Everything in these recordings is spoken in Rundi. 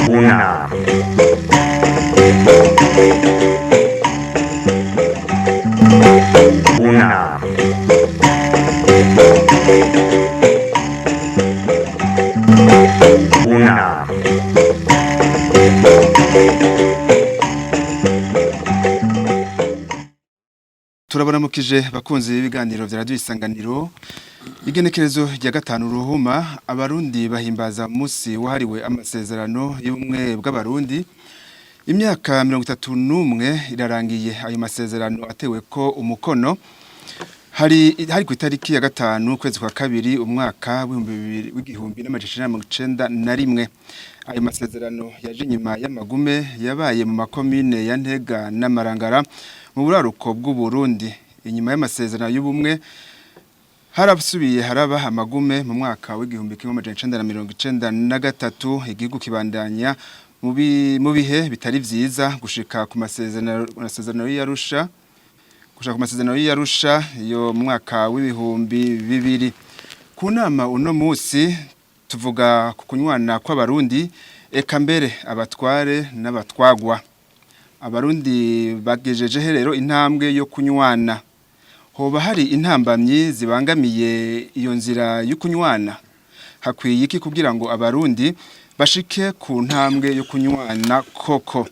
Una. Una. Una. Turabaramukije bakunzi b'ibiganiro vya Radio Isanganiro. Igenekerezo rya 5 ruhuma abarundi bahimbaza umunsi wahariwe amasezerano y'ubumwe bw'abarundi. Imyaka 31 irarangiye ayo masezerano atewe ko umukono hari ku itariki ya 5 kwezi kwa kabiri umwaka w'1991. Ayo masezerano yaje inyuma y'amagume yabaye mu makomine ya Ntega n'Amarangara mu buraruko bw'u Burundi. Inyuma y'amasezerano y'ubumwe harasubiye haraba amagume mu mwaka w'1993, igihugu kibandanya mu bihe bitari vyiza gushika ku masezerano y'Arusha gushaka amasezerano y'Arusha yo mu mwaka w'2000. Ku nama uno musi tuvuga ku kunywana kw'abarundi, eka mbere abatware n'abatwagwa. Abarundi bagejeje rero intambwe yo kunywana. Hoba hari intambamyi zibangamiye iyo nzira yo kunywana? Hakwiye iki kugira ngo abarundi bashike ku ntambwe yo kunywana koko?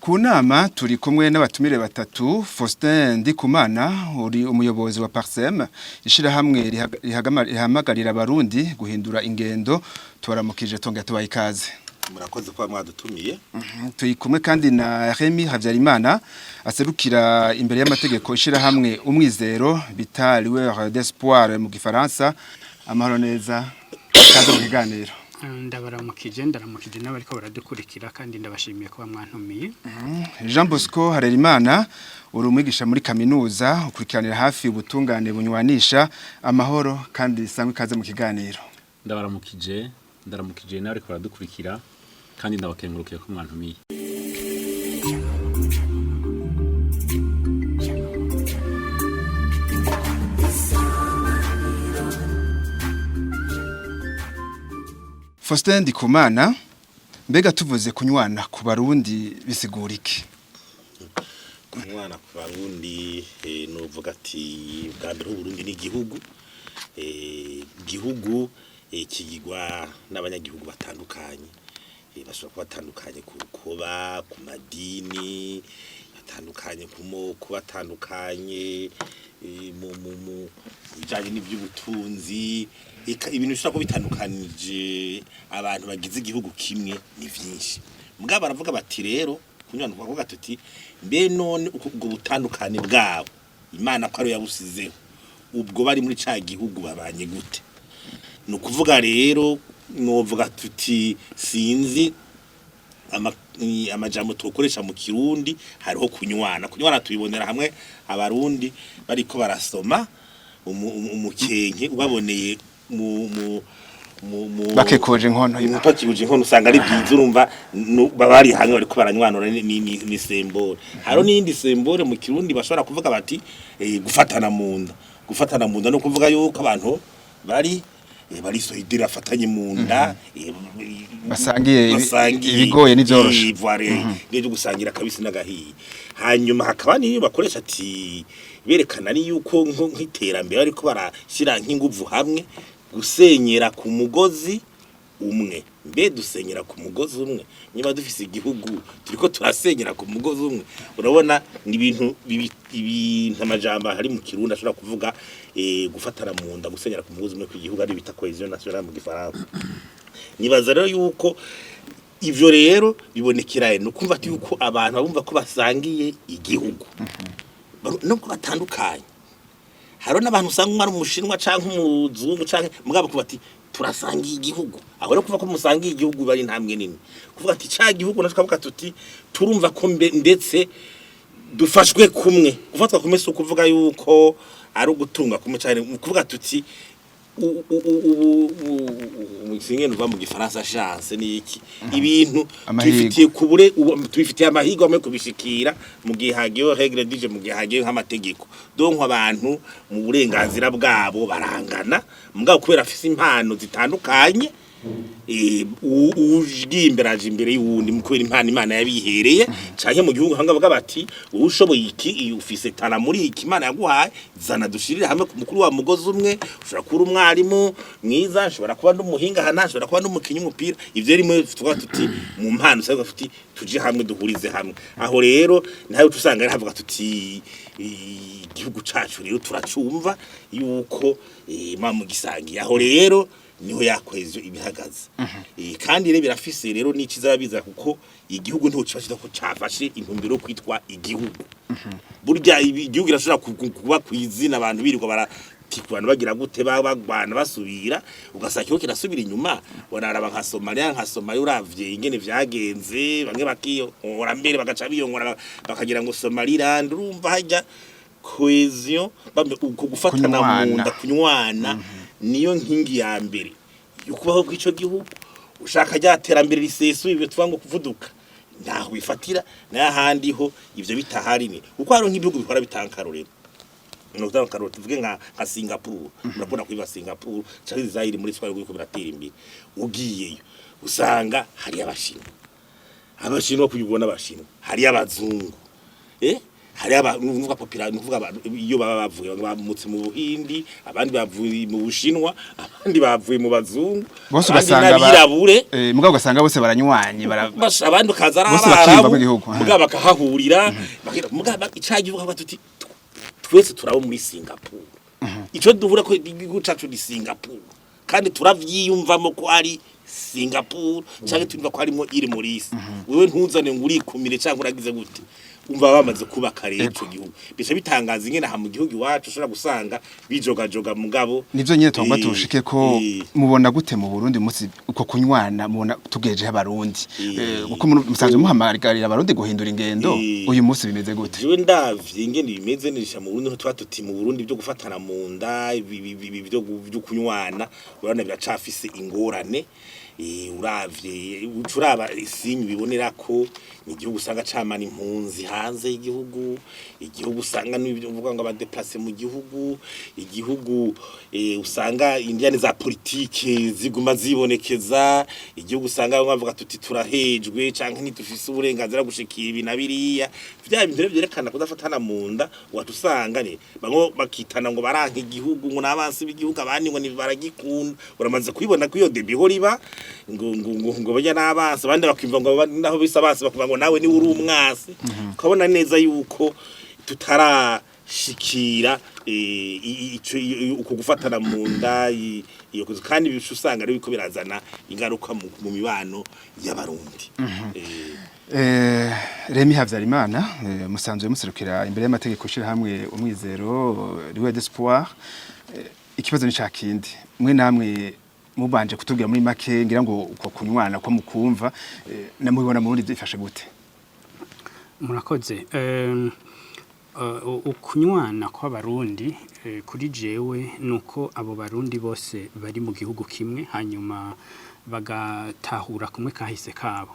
Ku nama turi kumwe n'abatumire batatu: Faustin Ndikumana, uri umuyobozi wa Parsem, ishirahamwe rihamagarira abarundi guhindura ingendo. Tubaramukije tongera tubaha ikaze. Murakoze kuba mwadutumiye. Turi kumwe kandi na Remy Havyarimana, aserukira imbere y'amategeko ishirahamwe Umwizero, bita Lueur d'Espoir mu gifaransa. Amahoro neza, kaze mu kiganiro. Ndabaramukije, ndaramukije n'abariko baradukurikira, kandi ndabashimiye kuba mwantumiye. Jean Bosco Harerimana, uri umwigisha muri kaminuza, ukurikiranira hafi ubutungane bunywanisha. Amahoro kandi sangwe ikaze mu kiganiro. Ndabaramukije, ndaramukije n'abariko baradukurikira, kandi ndabakengurukiye ko mwantumiye. Faustin Ndikumana, mbega tuvuze kunywana ku barundi bisigura iki? Kunywana ku barundi, nuvuga ati bwa mbere Uburundi ni igihugu, igihugu kigirwa n'abanyagihugu batandukanye, bashobora kuba batandukanye ku rukoba, ku madini, batandukanye ku moko, batandukanye mu bijanye n'ivy'ubutunzi. Eka ibintu bishobora kuba bitandukanije abantu bagize igihugu kimwe ni vyinshi. Mugabo baravuga bati rero kunywana, tukavuga tuti mbe none uko ubwo butandukane bwabo Imana ko ariyo yabusizeho, ubwo bari muri ca gihugu babanye gute? Ni ukuvuga rero novuga tuti sinzi amajambo tukoresha mu Kirundi. Hariho kunywana. Kunywana tubibonera hamwe abarundi bariko barasoma umukenke ubaboneye mu mu mu mu Bakekoje inkono. Bakikuje inkono, usanga ari byiza. Urumva baba bari hamwe bariko baranywanura, ni symbole. Hariho n'iyindi symbole mu Kirundi bashobora kuvuga bati gufatana mu nda. Gufatana mu nda no kuvuga yuko abantu bari solidaire, bafatanye mu nda, Basangiye basangiye ibigoye n'ivyoroshe. Voire n'ibyo gusangira kabisi n'agahiye. Hanyuma hakaba n'iyo bakoresha ati berekana ni yuko nk'iterambere ariko barashyira nk'inguvu hamwe, gusenyera ku mugozi umwe. Mbe dusenyera ku mugozi umwe? Niba dufise igihugu, turiko turasenyera ku mugozi umwe? Urabona ni ibintu ibintu amajambo hari mu Kirundi ashobora kuvuga gufatana mu nda, gusenyera ku mugozi umwe kw'igihugu, ari bita cohésion nationale mu gifaransa. Nibaza rero yuko ivyo rero bibonekera no kumva ati yuko abantu bumva ko basangiye igihugu nubwo batandukanye. Hariho n'abantu usanga umwe ari umushinwa canke umuzungu canke mugabo kuba ati turasangiye igihugu. Aho rero kuva ko musangiye igihugu bari intambwe nini, kuvuga ati ca gihugu natwe tukavuga tuti turumva ko mbe ndetse dufashwe kumwe. Gufatwa kumwe si ukuvuga yuko ari ugutunga kumwe cyane, mu kuvuga tuti singe nuva mu gifaransa chance ni iki, ibintu Amahirwe. tubifitiye kubure tubifitiye amahirwe amwe kubishikira mu gihe hagiyeho règle du jeu, mu gihe hagiyeho nk'amategeko. Donc abantu mu burenganzira bwabo barangana, mugabo kubera afise impano zitandukanye. Ugiye imbere aje imbere y'uwundi mu kubera impano Imana yabihereye, canke mu gihugu hanga bavuga bati: "Wowe ushoboye iki, iyo ufise talent muri iki Imana yaguhaye, zana dushirire hamwe ku mukuru wa mugozi umwe." Ushobora kuba uri umwarimu mwiza, ushobora kuba n'umuhinga hana, ushobora kuba n'umukinyi w'umupira. Ivyo rimwe tuvuga tuti mu mpano usanga tuti tuje hamwe, duhurize hamwe. Aho rero nawe usanga havuga tuti igihugu cacu rero turacumva yuko mugisangiye. Aho rero niho yakwezo ibihagaze. Kandi rero birafise rero n'iciza biza, kuko igihugu ntiho kiba ko cafashe intumbero yo kwitwa igihugu. Burya igihugu irashobora kuba kwizina, abantu birirwa bara abantu bagira gute, bagwana basubira, ugasanga ikigo kirasubira inyuma. Wararaba nka Somalia, nka Somalia uravye ingene vyagenze, bamwe bakiyongora mbere bagaca biyongora bakagira ngo Somaliland. Urumva hajya cohésion, uko gufatana mu Kunywana. nda, kunywana niyo nkingi ya mbere yo kubaho kw'ico gihugu. Ushaka rya terambere risesuye, ibyo tuvuga ngo kuvuduka, ntaho bifatira n'ahandi ho ivyo bitahari. Ni kuko hari nk'ibihugu bikora bitanga akarorero, no gutanga akarorero tuvuge nka Singapore. Murakunda kwiba Singapore canke Zaire muri twari biriko biratera imbere. Ugiyeyo usanga hari Abashinwa, Abashinwa kuyibona, Abashinwa, hari abazungu, hari aba nuvuga popula, nuvuga abantu iyo baba bavuye, bamwe bamutse mu Buhindi, abandi bavuye mu Bushinwa, abandi bavuye mu bazungu, Bose abandi ugasanga n'abirabure. Mugabo ugasanga bose baranywanye bara Abandi ukaza ari Bose bakiyumva Abarabu, mu gihugu, aha. mugabo bakahahurira, mugabo ica gihugu bakavuga tuti twese turabo muri Singapore, ico duhura ko igihugu cacu ni Singapore, kandi turavyiyumvamo ko ari Singapore canke twumva ko harimo iri Maurice. Wewe ntuzane ngo urikumire canke uragize gute. Umva bamaze kubaka rero ico gihugu, bica bitangaza ingene aha mu gihugu iwacu ushobora gusanga bijogajoga, mugabo Nivyo nyene tugomba tushike ko. Mubona gute mu Burundi musi uko kunywana, mubona tugejeje Abarundi? Kuko musanzwe muhamagarira Abarundi guhindura ingendo, uyu munsi bimeze gute? Jewe ndavye ingene bimeze nisha mu Burundi, tuba tuti mu Burundi byo gufatana mu nda, ibi byo kunywana, urabona biracafise ingorane. Uravye ucuraba isinyu bibonera ko ni igihugu usanga camana impunzi hanze y'igihugu, igihugu usanga n'ibyo uvuga ngo aba déplacés mu gihugu, igihugu usanga indiane za politike ziguma zibonekeza, igihugu usanga bamwe bavuga tuti turahejwe canke ntidufise uburenganzira gushikira ibi na biriya. Vya bintu rero vyerekana kudafatana mu nda. Wacu usanga ni bamwe bakitana ngo baranka igihugu, ngo n'abansi b'igihugu, abandi ngo ni baragikunda. Uramaze kubibona ko iyo débat ihora iba ngo bajya n'abansi, abandi bakimva ngo naho bisa abansi, bakumva ngo nawe ni uri umwasi. Ukabona neza yuko tutarashikira ico uko gufatana mu nda iyo, kandi bica usanga ari biko birazana ingaruka mu mibano y'Abarundi. Remy Havyarimana, musanzwe muserukira imbere y'amategeko hamwe Umwizero Lueur d'Espoir. Ikibazo ni ca kindi, mwe namwe mubanje kutubwira muri make, ngira ngo uko kunywana ko mukumva, namubibona mu Burundi byifashe gute? Murakoze. Ukunywana kw'Abarundi, kuri jewe nuko abo Barundi bose bari mu gihugu kimwe, hanyuma bagatahura kumwe kahise kabo.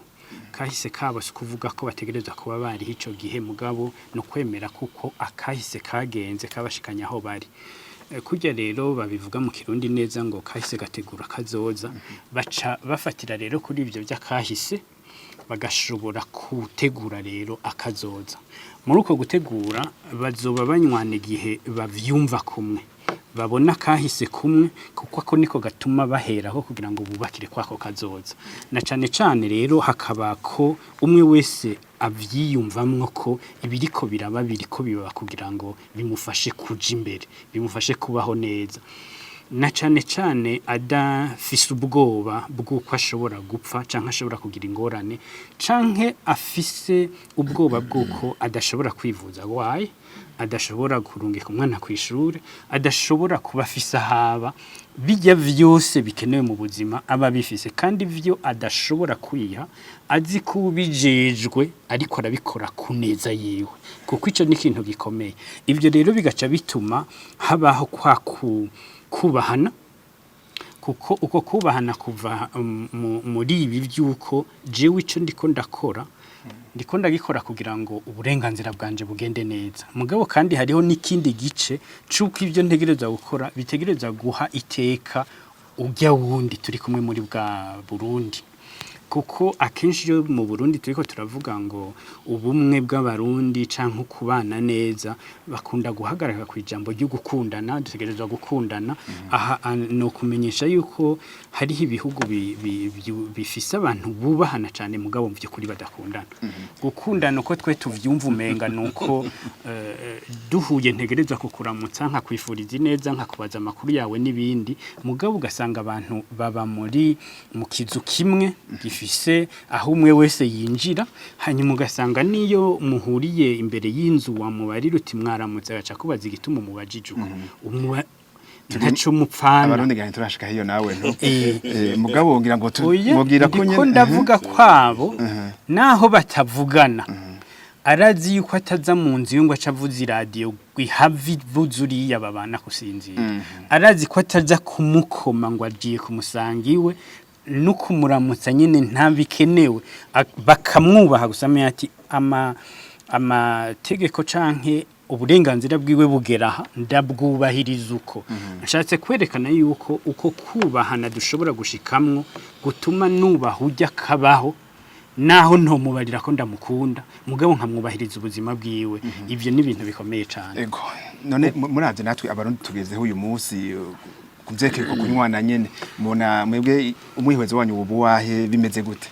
Kahise kabo si kuvuga ko bategerezwa kuba bariho ico gihe, mugabo no kwemera kuko akahise kagenze kabashikanya aho bari. Kurya rero babivuga mu Kirundi neza ngo kahise gategura kazoza, baca bafatira rero kuri ivyo by'akahise, bagashobora gutegura rero akazoza. Muri uko gutegura bazoba banywana igihe bavyumva kumwe, babona kahise kumwe, kuko ako niko gatuma baheraho kugira ngo bubakire kwako kazoza. Na cane cane rero hakaba ko umwe wese avyiyumvamwo ko ibiriko biraba biriko biba kugira ngo bimufashe kuja imbere, bimufashe kubaho neza, na cane cane adafise ubwoba bw'uko ashobora gupfa canke ashobora kugira ingorane, canke afise ubwoba bw'uko adashobora kwivuza agwaye, adashobora kurungika umwana kw'ishure, adashobora kuba afise ahaba. Bijya vyose bikenewe mu buzima aba abifise, kandi ivyo adashobora kwiha azi ko ubijejwe ariko arabikora ku neza yiwe, kuko ico ni ikintu gikomeye. Ivyo rero bigaca bituma habaho kwa kubahana, kuko uko kubahana kuva muri ibi by'uko jewe ico ndiko ndakora, ndiko ndagikora kugira ngo uburenganzira bwanje bugende neza, mugabo kandi hariho n'ikindi gice c'uko ibyo ntegerezwa gukora bitegerezwa guha iteka. Ujya wundi turi kumwe muri bwa Burundi, kuko akenshi iyo mu Burundi turiko turavuga ngo ubumwe bw'Abarundi canke kubana neza, bakunda guhagarara ku ijambo ryo gukundana, dutegerezwa gukundana. Aha no kumenyesha yuko hariho ibihugu bifise abantu bubahana cane, mugabo mu by'ukuri badakundana. Gukundana uko twe tuvyumva umenga nuko duhuye ntegerezwa kukuramutsa, nkakwifuriza ineza, nkakubaza amakuru yawe n'ibindi, mugabo ugasanga abantu baba muri mu kizu kimwe gifise aho umwe wese yinjira, hanyuma ugasanga niyo muhuriye imbere y'inzu wamubarira uti "Mwaramutse", agaca kubaza igituma umubajije uko. Ntaco mupfana. Abarundi gani turashika hiyo nawe nto. Mugabo ngira ngo Oya, mubwira ko ndiko nyene ndavuga kwabo naho batavugana, arazi yuko ataza mu nzu iyo ngo aca avuza iradiyo ihava ivuza uriya babana kusinzira, arazi ko ataza kumukoma ngo agiye kumusanga iwe no kumuramutsa nyine ntabikenewe. Bakamwubaha gusa, amenya ati amategeko canke uburenganzira bwiwe bugera aha, ndabwubahiriza uko. Nshatse kwerekana yuko uko kubahana dushobora gushikamwo gutuma nubaha ujya akabaho naho ntomubarira ko ndamukunda, mugabo nkamwubahiriza ubuzima bwiwe. Ivyo ni ibintu bikomeye cane. Ego, none muravye natwe Abarundi tugezeho uyu munsi kuvyerekeye ko kunywana nyene, mubona mwebwe umwihwezo wanyu ubu wahe bimeze gute?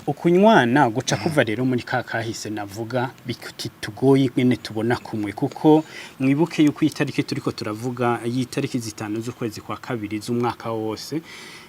Ukunywana guca kuva rero muri ka kahise navuga tugoye nyene tubona kumwe, kuko mwibuke yuko itariki turiko turavuga y'itariki 5 z'ukwezi kwa kabiri z'umwaka wose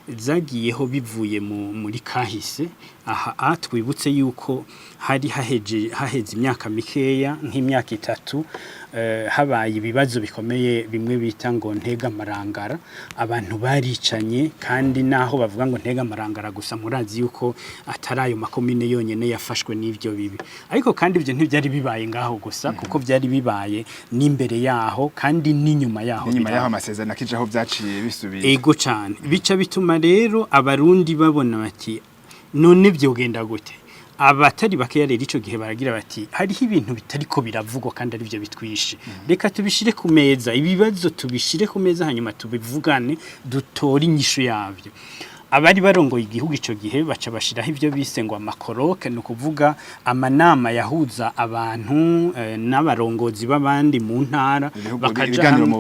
zagiyeho bivuye muri kahise. Aha twibutse yuko hari haheje haheze imyaka mikeya, nk'imyaka 3, habaye ibibazo bikomeye bimwe bita ngo ntega marangara, abantu baricanye. Kandi naho bavuga ngo ntega marangara gusa, murazi yuko atari ayo makomine yonyene yafashwe n'ivyo bibi. Ariko kandi ivyo ntibyari bibaye ngaho gusa, kuko byari bibaye n'imbere yaho kandi n'inyuma yaho. N'inyuma biraba. yaho amasezerano akijaho vyaciye bisubira. Ego cane. Bica bituma rero Abarundi babona bati none vyogenda gute? Abatari bakeya rero ico gihe baragira bati hariho ibintu bitariko biravugwa kandi ari byo bitwishe, reka tubishire ku meza, ibibazo tubishire ku meza, hanyuma tubivugane, dutore inyishu yavyo. Abari barongoye igihugu ico gihe baca bashiraho ivyo bise ngo ama colloques, ni ukuvuga amanama yahuza abantu n'abarongozi b'abandi mu ntara. Ibihugu, ibiganiro mu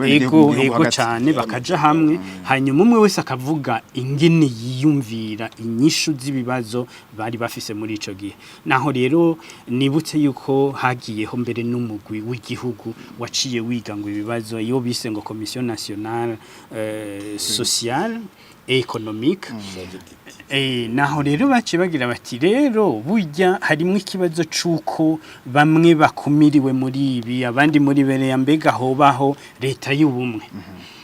benegihugu Ego. mu gihugu Ego. hagati. Cane, bakaja hamwe, hanyuma umwe wese akavuga ingene yiyumvira inyishu z'ibibazo bari bafise muri ico gihe. Naho rero nibutse yuko hagiyeho mbere n'umugwi w'igihugu waciye wiga ngo ibibazo, iyo bise ngo Commission nationale sociale et économique. Naho rero baciye bagira bati rero burya harimo ikibazo c'uko bamwe bakumiriwe muri ibi, abandi muri bereya, mbega hobaho leta y'ubumwe?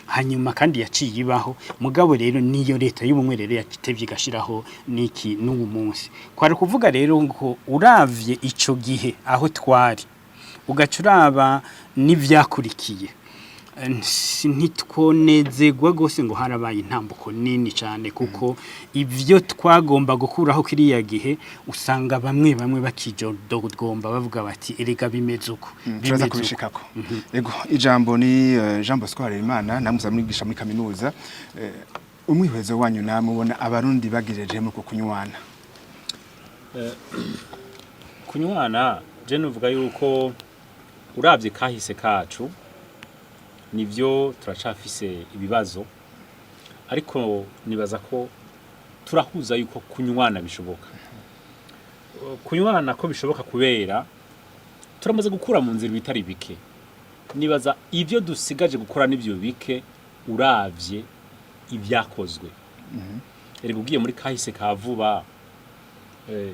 Hanyuma kandi yaciye ibaho, mugabo rero niyo leta y'ubumwe rero yatevye igashiraho niki n'ubu munsi. Kwari kuvuga rero ngo uravye ico gihe aho twari, ugaca uraba n'ivyakurikiye, ntitwonezegwa gose ngo harabaye intambuko nini cyane, kuko ibyo twagomba gukuraho kiriya gihe usanga bamwe bamwe bakijodogomba bavuga bati erega bimeze uko, Turaza bimeze uko. kubishikako. Ego, ijambo ni Jean Bosco Harerimana, namwe mwigisha muri kaminuza. Umwihwezo wanyu namwe ubona Abarundi bagejeje muri uko kunywana? Kunywana, je nuvuga yuko uravye kahise kacu, nivyo turacafise ibibazo, ariko nibaza ko turahuza yuko kunywana bishoboka. Kunywana ko bishoboka kubera turamaze gukura mu nzira ibitari bike. Nibaza ivyo dusigaje gukora n'ivyo bike uravye ibyakozwe. Erega ugiye muri kahise ka vuba,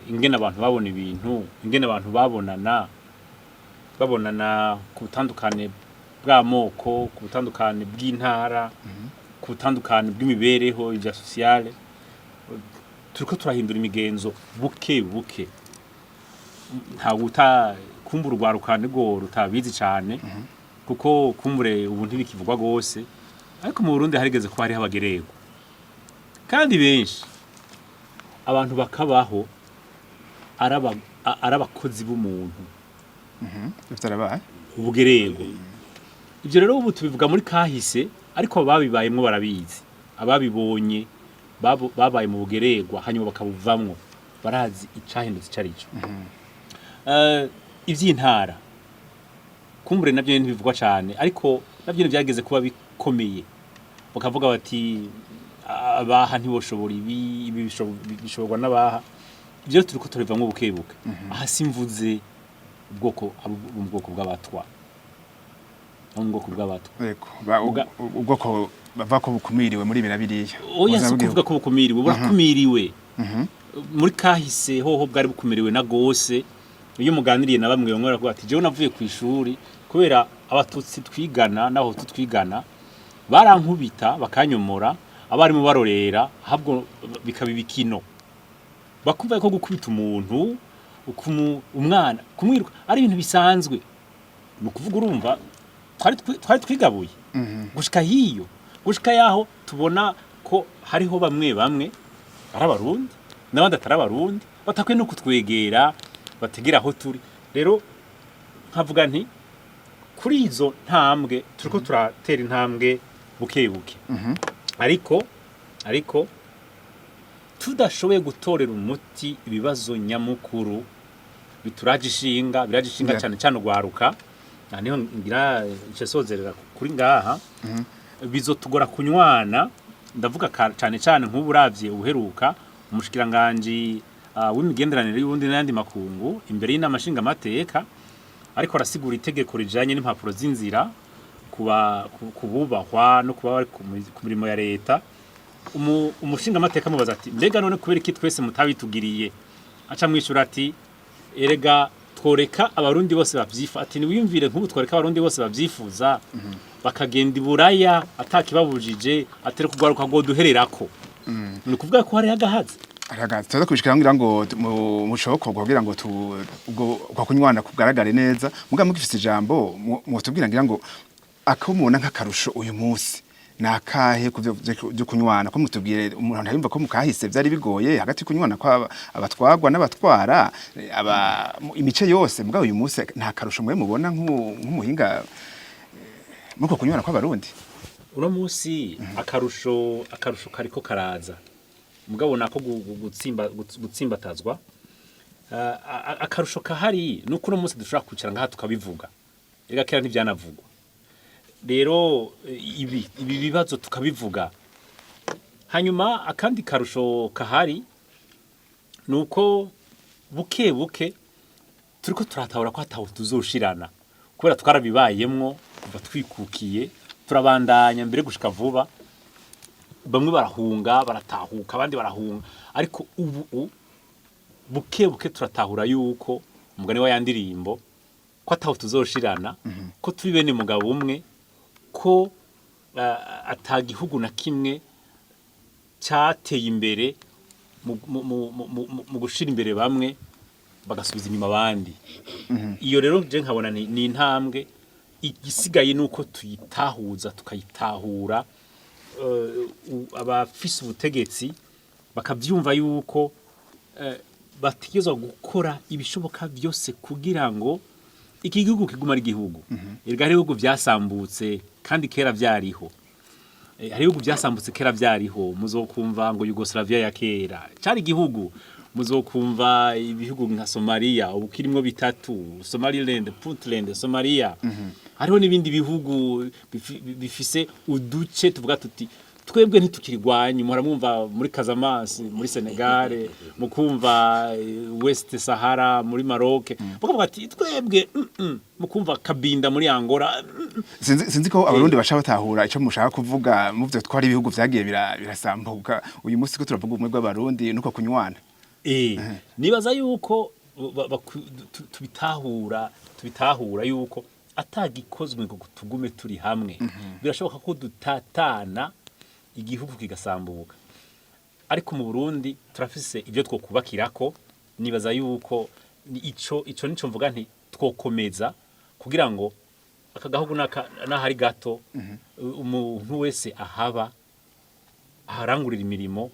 ingene abantu babona ibintu, ingene abantu babonana ku butandukane bw'amoko, ku butandukane bw'intara, ku butandukane bw'imibereho, ibya sociale, turiko turahindura imigenzo buke buke. Nta guta kumbura urwaruka nirwo rutabizi cane, kuko kumbure ubu ntibikivugwa gose, ariko mu Burundi harigeze kuba hariho abagererwa kandi benshi, abantu bakabaho ari abakozi b'umuntu. Vyarabaye. Ubugererwa, ibyo rero ubu tubivuga muri kahise, ariko ababibayemwo barabizi. Ababibonye babaye mu bugererwa hanyuma bakabuvamwo, barazi icahindutse ico arico. Ivy'intara kumbure navyo ntibivugwa cane, ariko navyo byageze kuba bikomeye, bakavuga bati abaha ntiboshobora ibi, ibi bishoborwa n'abaha. Ivyo turiko turivamwo bukebuke. Aha simvuze ubwoko abo mu bwoko bw'abatwa, abo mu bwoko bw'abatwa. Yego, ubwoko bava ko bukumiriwe muri ibi na biriya. Oya, Ubuzima si bw'igihugu. ukuvuga ko bukumiriwe, burakumiriwe. Muri kahise hoho bwari bukumiriwe na gose. Iyo muganiriye na bamwe bamwe baravuga ati jewe navuye ku ishuri kubera abatutsi twigana n'abahutu twigana barankubita bakanyomora, abarimu barorera, ahubwo bikaba ibikino, bakumva ko gukubita umuntu umwana kumwiruka ari ibintu bisanzwe. Ni ukuvuga urumva twari twigabuye gushika hiyo, gushika yaho tubona ko hariho bamwe bamwe ari abarundi n'abandi atari abarundi batakwiye no kutwegera, bategera aho turi. Rero nkavuga nti kuri izo ntambwe turiko turatera intambwe buke buke, ariko tudashoboye gutorera umuti ibibazo nyamukuru bituraje ishinga, biraje ishinga cyane cyane ugwaruka. Aha niho ngira nce sozerera kuri ngaha. Bizotugora kunywana. Ndavuga cyane cyane nk'ubu uravye ubuheruka umushikiranganji w'imigenderanire y'ubundi n'ayandi makungu imbere y'inama nshingamateka ariko arasigura itegeko rijanye n'impapuro z'inzira kuba kububahwa no kuba bari ku mirimo ya leta. Umushingamateka amubaza ati mbega none kubera iki twese mutabitugiriye? Aca mwishura ati erega tworeka abarundi bose bavyifuza, ati niwiyumvire nk'ubu tworeka abarundi bose bavyifuza bakagenda iburaya atakibabujije, atari kugwaruka ngo duhererako. Ni ukuvuga ko hariho agahazi. Aragaza tuza kubishikira ngira ngo mushokorwa kugira ngo ubwo kwa kunywana kugaragare neza. Muga mugifise ijambo, mwotubwira ngira ngo akamubona nk'akarusho uyu munsi nakahe ku byo kunywana, ko mutubwire umuntu ntayumva ko mukahise byari bigoye hagati kunywana kwa abatwagwa n'abatwara aba imice yose. Muga uyu munsi nta karusho mwe mubona nk'umuhinga muri uko kunywana kw'abarundi? Uno munsi akarusho kariko karaza, mugabo nako gutsimbatazwa. Akarusho kahari nuko uno munsi dushobora kwicara ngaha tukabivuga. Erega kera ntivyanavugwa. Rero ibi bibazo tukabivuga. Hanyuma akandi karusho kahari nuko buke buke turiko turatahura ko ataho tuzoshirana, kubera twarabibayemwo kuva twikukiye, turabandanya mbere gushika vuba. Bamwe barahunga baratahuka, abandi barahunga, ariko ubu buke buke turatahura yuko umugani wa yandirimbo ko ataho tuzoshirana, ko turi bene mugabo umwe, ko ata gihugu na kimwe cyateye imbere mu gushira imbere bamwe bagasubiza inyuma abandi. Iyo rero je nkabona ni intambwe. Igisigaye nuko tuyitahuza, tukayitahura, abafise ubutegetsi bakavyumva yuko bategerezwa gukora ibishoboka byose kugira ngo iki gihugu kiguma ari igihugu. Erega hari ibihugu vyasambutse kandi kera vyariho. Hari ibihugu vyasambutse kera vyariho. Muzokumva ngo Yugoslavia ya kera cari igihugu, muzokumva ibihugu nka Somalia ubu kirimwo bitatu, Somaliland, Puntland, Somalia. Hariho n'ibindi bihugu bifise uduce tuvuga tuti twebwe ntitukirwanya. Muhora mwumva muri Casamance muri Senegal, mukumva West Sahara muri Maroc, bakavuga ati twebwe mukumva Kabinda muri Angola. Sinzi ko abarundi baca batahura ico mushaka kuvuga mu vyo twari ibihugu vyagiye birasambuka. Uyu munsi ko turavuga ubumwe bw'abarundi nuko kunywana. Nibaza yuko tubitahura yuko atagikozwe ngo tugume turi hamwe, birashoboka ko dutatana igihugu kigasambuka. Ariko mu Burundi turafise ibyo twokubakirako. Nibaza yuko ico nico mvuga nti twokomeza kugira ngo aka gahugu n'ahari gato, umuntu wese ahaba aharangurira imirimo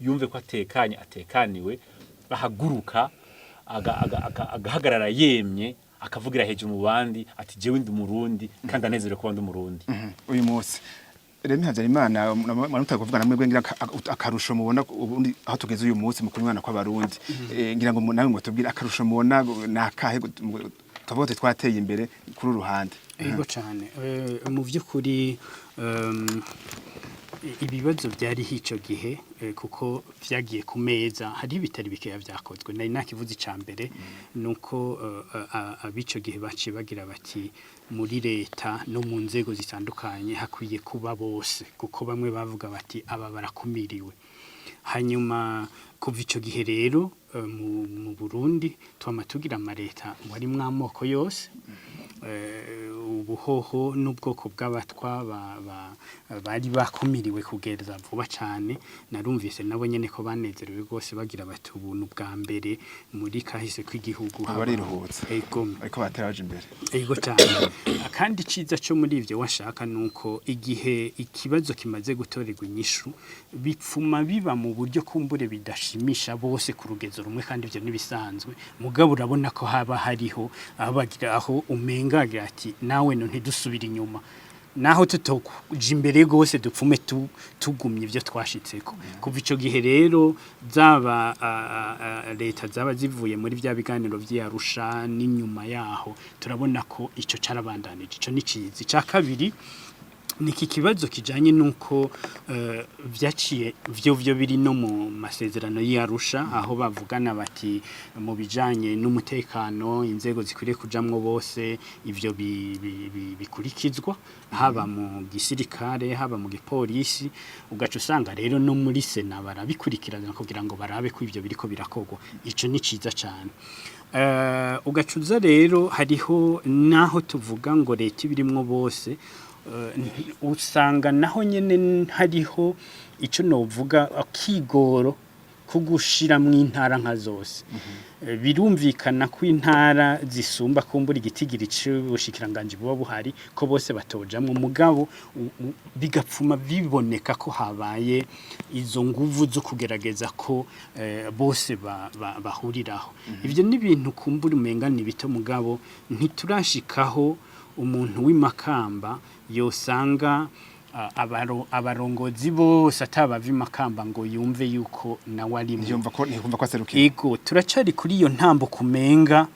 yumve ko atekanye, atekaniwe, ahaguruka agahagarara yemye, akavugira hejuru mu bandi ati jewe ndi umurundi kandi anezerewe kuba ndi umurundi. Uyu munsi Remy Havyarimana, mwanuta kuvuga namwe ngira akarusho mubona ubundi aho tugeze uyu munsi mu kunywana kw'abarundi. Ngira ngo nawe ngo tubwire akarusho mubona nakahe, tuvuga tuti twateye imbere kuri uru ruhande. Ego cyane. Mu by'ukuri, ibibazo byari icyo gihe, kuko vyagiye ku meza, hari bitari bikeya vyakozwe. Nari nakivuze, icya mbere nuko abico gihe baciye bagira bati muri leta no mu nzego zitandukanye hakwiye kuba bose, kuko bamwe bavuga bati aba barakumiriwe. Hanyuma kuva ico gihe rero, mu Burundi twama tugira amareta warimwo amoko yose, ubuhoho n'ubwoko bw'abatwa bari bakumiriwe kugeza vuba cane. Narumvise nabo nyene ko banezerewe rwose, bagira bati ubu ni ubwa mbere muri kahise k'igihugu. Bariruhutse. Ego. Ariko batera baje imbere. Ego cyane. Kandi iciza cyo muri ivyo washaka nuko igihe ikibazo kimaze gutorerwa inyishu, bipfuma biba mu buryo kumbure bidashimisha bose ku rugezo rumwe, kandi ivyo nibisanzwe. Mugabo urabona ko haba hariho aho bagira aho umenga agira ati nawe no ntidusubira inyuma, naho tutokuja imbere gose, dupfume tugumye ivyo twashitseko. Kuva ico gihe rero, zaba leta zaba zivuye muri vya biganiro vy'Arusha n'inyuma yaho, turabona ko ico carabandanije. Ico ni ciza. Ica kabiri ni iki kibazo kijanye nuko vyaciye vyo biri no mu masezerano y'Arusha, aho bavugana bati mu bijanye n'umutekano inzego zikwiriye kujamwo bose. Ivyo bikurikizwa haba mu gisirikare, haba mu gipolisi. Ugaca usanga rero no muri sena barabikurikirana kugira ngo barabe ko ivyo biriko birakorwa. Ico ni ciza cane. Ugacuza rero hariho naho tuvuga ngo leta ibirimwo bose, usanga naho nyene hariho ico novuga akigoro ko gushiramwo intara nka zose. Birumvikana ko intara zisumba kumbura igitigiri c'ubushikiranganji buba buhari, ko bose batojamwo, mugabo bigapfuma biboneka ko habaye izo nguvu zo kugerageza ko bose bahuriraho. Ivyo ni ibintu kumbura umenga ni bito, mugabo ntiturashikaho umuntu w'imakamba yosanga abarongozi bose atabava imakamba ngo yumve yuko nawe arimwo. Ntiyumva ko aserukiye. Ego, turacari kuri iyo ntambo kumenga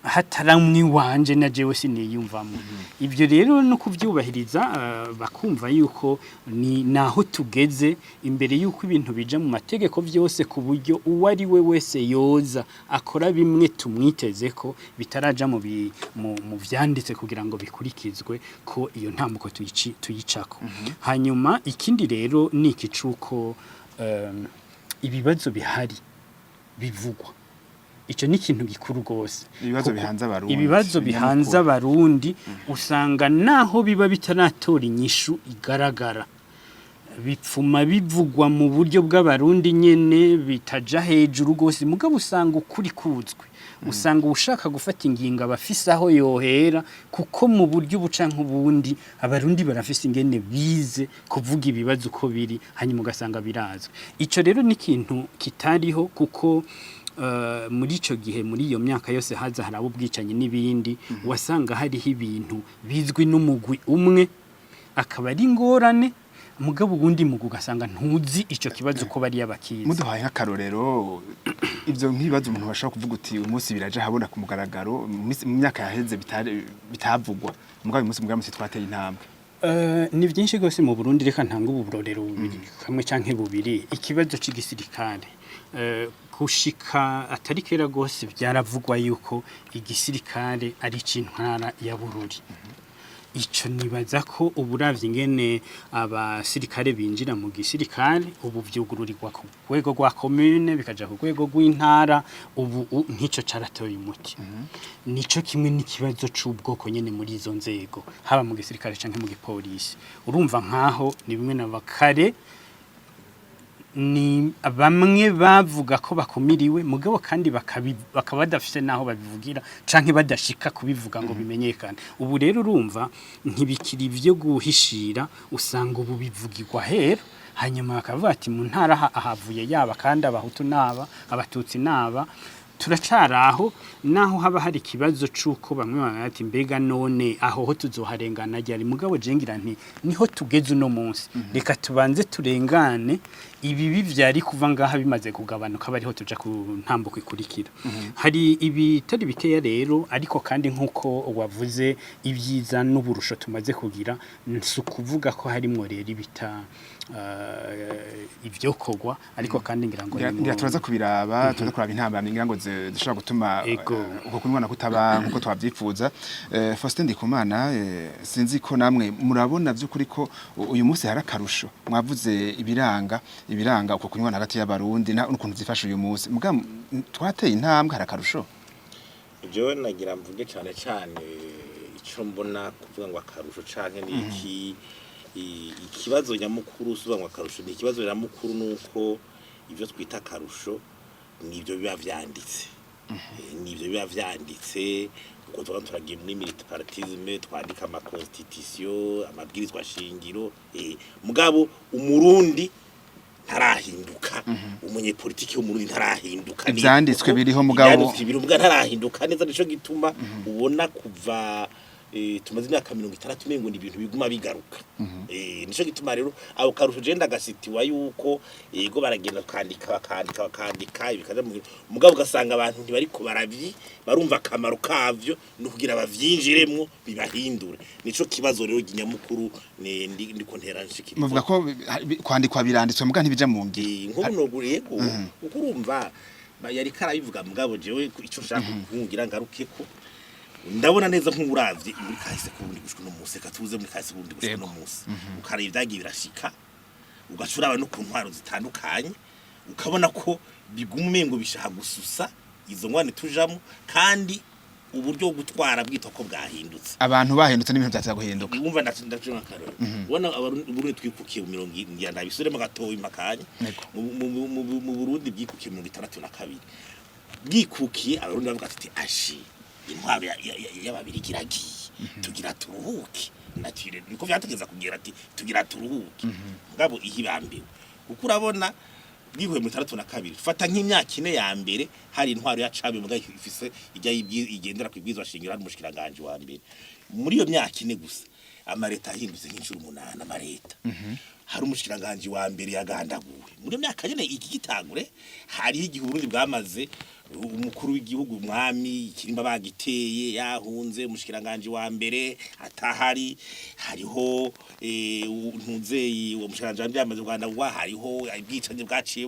hataramwe iwanje na jewe siniyumvamo. Ibyo rero no kuvyubahiriza, bakumva yuko ni naho tugeze imbere yuko ibintu bija mu mategeko vyose, ku buryo uwo ari we wese yoza akora bimwe tumwiteze ko bitaraja mu vyanditse kugira ngo bikurikizwe, ko iyo ntambuko tuyicako. Hanyuma ikindi rero ni iki cuko ibibazo bihari bivugwa. Ico ni ikintu gikuru gose. Ibibazo Kuko bihanze abarundi. ibibazo bihanze abarundi, usanga naho biba bitaratora inyishu igaragara, bipfuma bivugwa mu buryo bw'abarundi nyene, bitaja hejuru gose, mugabo usanga ukuri kuzwi. Usanga ushaka gufata ingingo abafise aho yohera, kuko mu buryo buca nk'ubundi abarundi barafise ingene bize kuvuga ibibazo uko biri, hanyuma ugasanga birazwi. Ico rero ni ikintu kitariho, kuko muri ico gihe, muri iyo myaka yose haza haraba ubwicanyi n'ibindi, wasanga hariho ibintu bizwi n'umugwi umwe, akaba ari ingorane, mugabo ubundi mugwi ugasanga ntuzi ico kibazo ko bariya bakizi. Muduhaye nk'akarorero, ivyo nk'ibibazo umuntu bashobora kuvuga uti uyu munsi biraje habona ku mugaragaro, mu myaka yaheze bitavugwa, mugabo uyu munsi mugabo munsi twateye intambwe. Ni byinshi rwose mu Burundi. Reka ntanga uburorero bubiri, kamwe canke bubiri. Ikibazo c'igisirikare, gushika atari kera rwose byaravugwa yuko igisirikare ari ic'intara ya Bururi. Ico nibaza ko uburavye ingene abasirikare binjira mu gisirikare ubu, vyugururirwa ku rwego rwa commune, bikaja ku rwego rw'intara. Ubu nk'ico caratoye umuti. Nico kimwe n'ikibazo c'ubwoko nyene muri izo nzego, haba mu gisirikare canke mu gipolisi. Urumva nkaho ni bimwe na bakare ni bamwe bavuga ko bakumiriwe, mugabo kandi bakaba badafise naho babivugira canke badashika kubivuga ngo bimenyekane. Ubu rero urumva ntibikiri ivyo guhishira, usanga ubu bivugirwa hera, hanyuma bakavuga ati mu ntara ahavuye yaba kandi abahutu naba abatutsi naba. Turacari aho, naho haba hari ikibazo c'uko bamwe baba bati: "Mbega none aho ho tuzoharengana ryari?" Mugabo je ngira nti niho tugeze uno munsi, reka tubanze turengane ibibi vyari kuva ngaha bimaze kugabanuka, bariho tuja ku ntambuko ikurikira. Hari ibitari bikeya rero, ariko kandi nk'uko wavuze, ibyiza n'uburusho tumaze kugira, si ukuvuga ko harimwo rero ibita ivyokorwa, ariko kandi ngira ngo Ngira turaza kubiraba, turaza kuraba intambamyi ngira ngo zishobora gutuma uko kunywana kutaba nkuko twavyifuza. Faustin Ndikumana, sinzi ko namwe murabona vy'ukuri ko uyu munsi hari akarusho. Mwavuze ibiranga uko kunywana hagati y'Abarundi n'ukuntu vyifashe uyu munsi, muga twateye intambwe, hari akarusho? Jewe nagira mvuge cane cane ico mbona. Kuvuga ngo akarusho canke ni iki, ikibazo nyamukuru usuba ngo akarusho ni ikibazo nyamukuru, nuko ivyo twita akarusho nivyo biba vyanditse. Nivyo biba vyanditse kuko tuba turagiye muri multipartisme, twandika ama constitution, amabwirizwa shingiro, mugabo Umurundi ntarahinduka, umunyepolitiki w'Umurundi ntarahinduka. Ivyanditswe biriho, mugabo Ivyanditswe biriho, mugabo ntarahinduka neza. Nico gituma ubona kuva tumaze imyaka 60 umengo ni ibintu biguma bigaruka. Nico gituma rero abo karusho je ndagasitiwa yuko yego baragenda bakandika, bakandika, bakandika ibikaja mu mugabo, ugasanga abantu ntibariko baravyi barumva akamaro kavyo no kugira bavyinjiremwo bibahindure. Nico kibazo rero nyamukuru ndiko ntera nshikiriza. Muvuga ko kwandikwa biranditswe, muga ntibija mu ngiro. Nk'ubu noguriye ko kuko urumva yari karabivuga, mugabo jewe ico nshaka kugira ngaruke ko ndabona neza nk'uravye muri kahise kurundi gushika no munsi, katuze muri kahise kurundi gushika no munsi, ukareba ibyagiye birashika, ugaca uraba no ku ntwaro zitandukanye, ukabona ko biguma umengo bishaka gususa izo ngwane tujamo, kandi uburyo bwo gutwara bwitwa ko bwahindutse. Abantu bahindutse n'ibintu vyateza guhinduka. Wumva ndaca akarore, ubona Abarundi, Burundi twikukiye mu mirongo ngira ndabisubiremo gatoya makanya. Mu Burundi bwikukiye mu 62, bwikukiye Abarundi bavuga ati: "Ashi, intwaro y'Ababirigi iragiye, tugira turuhuke." Natire niko vyategeza kugira ati: "Tugira turuhuke." Mugabo ihibambiwe, kuko urabona bwihuye mu 62, fata nk'imyaka 4 ya mbere hari intwaro ya cami, mugabo ifise ijya igendera ku ibwirizwa shingiro, hari umushikiranganje wa mbere. Muri iyo myaka 4 gusa amareta ahindutse nk'inshuro 8 amareta. Hari umushikiranganje wa mbere yagandaguwe muri iyo myaka nyene iki gitangure. Hariho igihe Uburundi bwamaze umukuru w'igihugu, umwami, ikirimba bagiteye, yahunze, umushikiranganje wa mbere atahari. Hariho ntuzeyi uwo mushikiranganje wa mbere yamaze kugandagurwa, hariho ubwicanyi bwaciye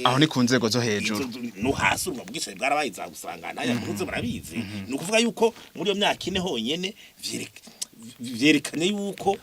Aho ni ku nzego zo hejuru. No hasi urumva ubwicanyi bwarabaye za gusangana aya ntuze murabizi. Ni ukuvuga yuko muri iyo myaka 4 honyene vyerekanye yuko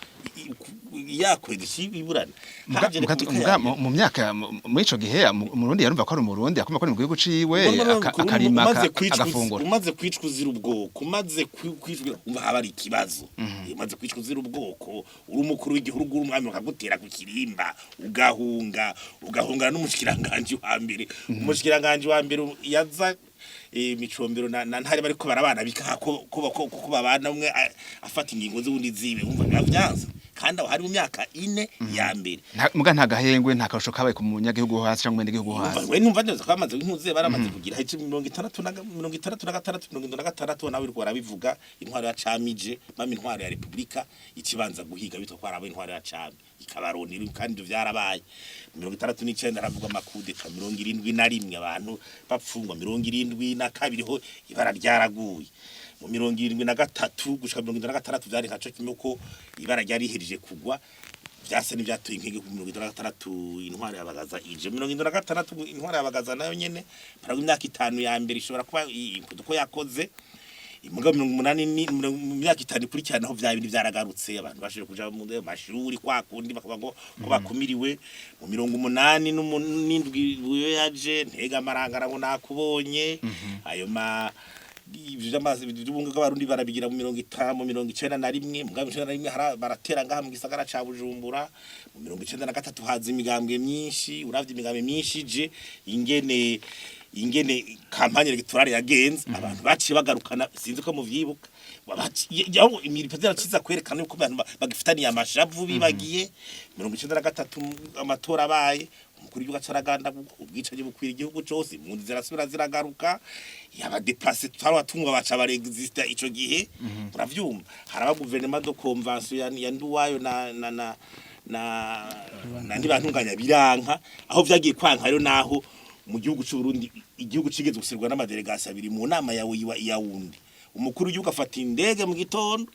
yakwezi iburana haje Repubulika ya Muga mu myaka muri ico gihe Umurundi yarumva ko ari Umurundi, akumva ko ari mu gihugu ciwe, akarima, umaze kwicwa agafungura. Umaze kwicwa uzira ubwoko, umaze kwicwa, umva haba ari ikibazo. Umaze kwicwa uzira ubwoko, uri umukuru w'igihugu, uri umwami, bakagutera ku kirimba, ugahunga, ugahungana n'umushikiranganje wa mbere. Umushikiranganje wa mbere yaza Micombero na Ntare bariko barabana, bikaha ko babana, umwe afata ingingo z'ubundi zibe, umva biba vyanze. Kandi aho hari mu myaka 4 ya mbere. Muga nta gahengwe, nta karusho kabaye ku munyagihugu wo hasi cyangwa umunyagihugu wo hasi? We numva neza ko bamaze intuze baramaze kugira hici 66, 76 nawe uriko barabivuga. Intwaro ya camije mama, intwaro ya Republika ikibanza guhiga bitwa ko arabo intwaro ya cami ikabaronera, kandi ivyo vyarabaye. 69 haravuga amakudeta, 71 abantu bapfungwa, 72 ho ibara ryaraguye, mu 73 gushika 76 vyari nkaco kimwe ko ibara ryari rihejeje kugwa, vyasa n'ivyatoye inkege. Ku 76 intwaro y'Abagaza ije, 76 intwaro y'Abagaza nayo nyene paraga imyaka 5 ya mbere ishobora kuba uko yakoze. Mugabo 80 ni mu myaka 5 ikurikirana aho vya bintu vyaragarutse, abantu bashije kuja mu mashuri kwa kundi bakavuga ngo ko bakumiriwe. Mu 87 buyo yaje ntega amarangara ngo nakubonye ayo ma ivyo vy'amazi by'ubumwe bw'Abarundi barabigira mu 50, 91. Mugabo 91 baratera ngaha mu gisagara ca Bujumbura. Mu 93 haza imigambwe myinshi. Uravye imigambwe myinshi ije, ingene campagne électorale yagenze, abantu baciye bagarukana, sinzi ko muvyibuka, aho imirimo yaraciza kwerekana yuko abantu bagifitaniye amashavu bibagiye. 93 amatora abaye, Umukuru w'igihugu acaraganda, ubwicanyi bukwira igihugu cose, impunzi zirasubira ziragaruka, yaba déplacés twari baca barexista ico gihe. Uravyumva, haraba gouvernement de convention ya Nduwayo na Ntibantunganya, biranka. Aho vyagiye kwanka rero, naho mu gihugu c'u Burundi, igihugu cigeze gusirwa n'ama délégations abiri mu nama yawe ya wundi. Umukuru w'igihugu afata indege mu gitondo,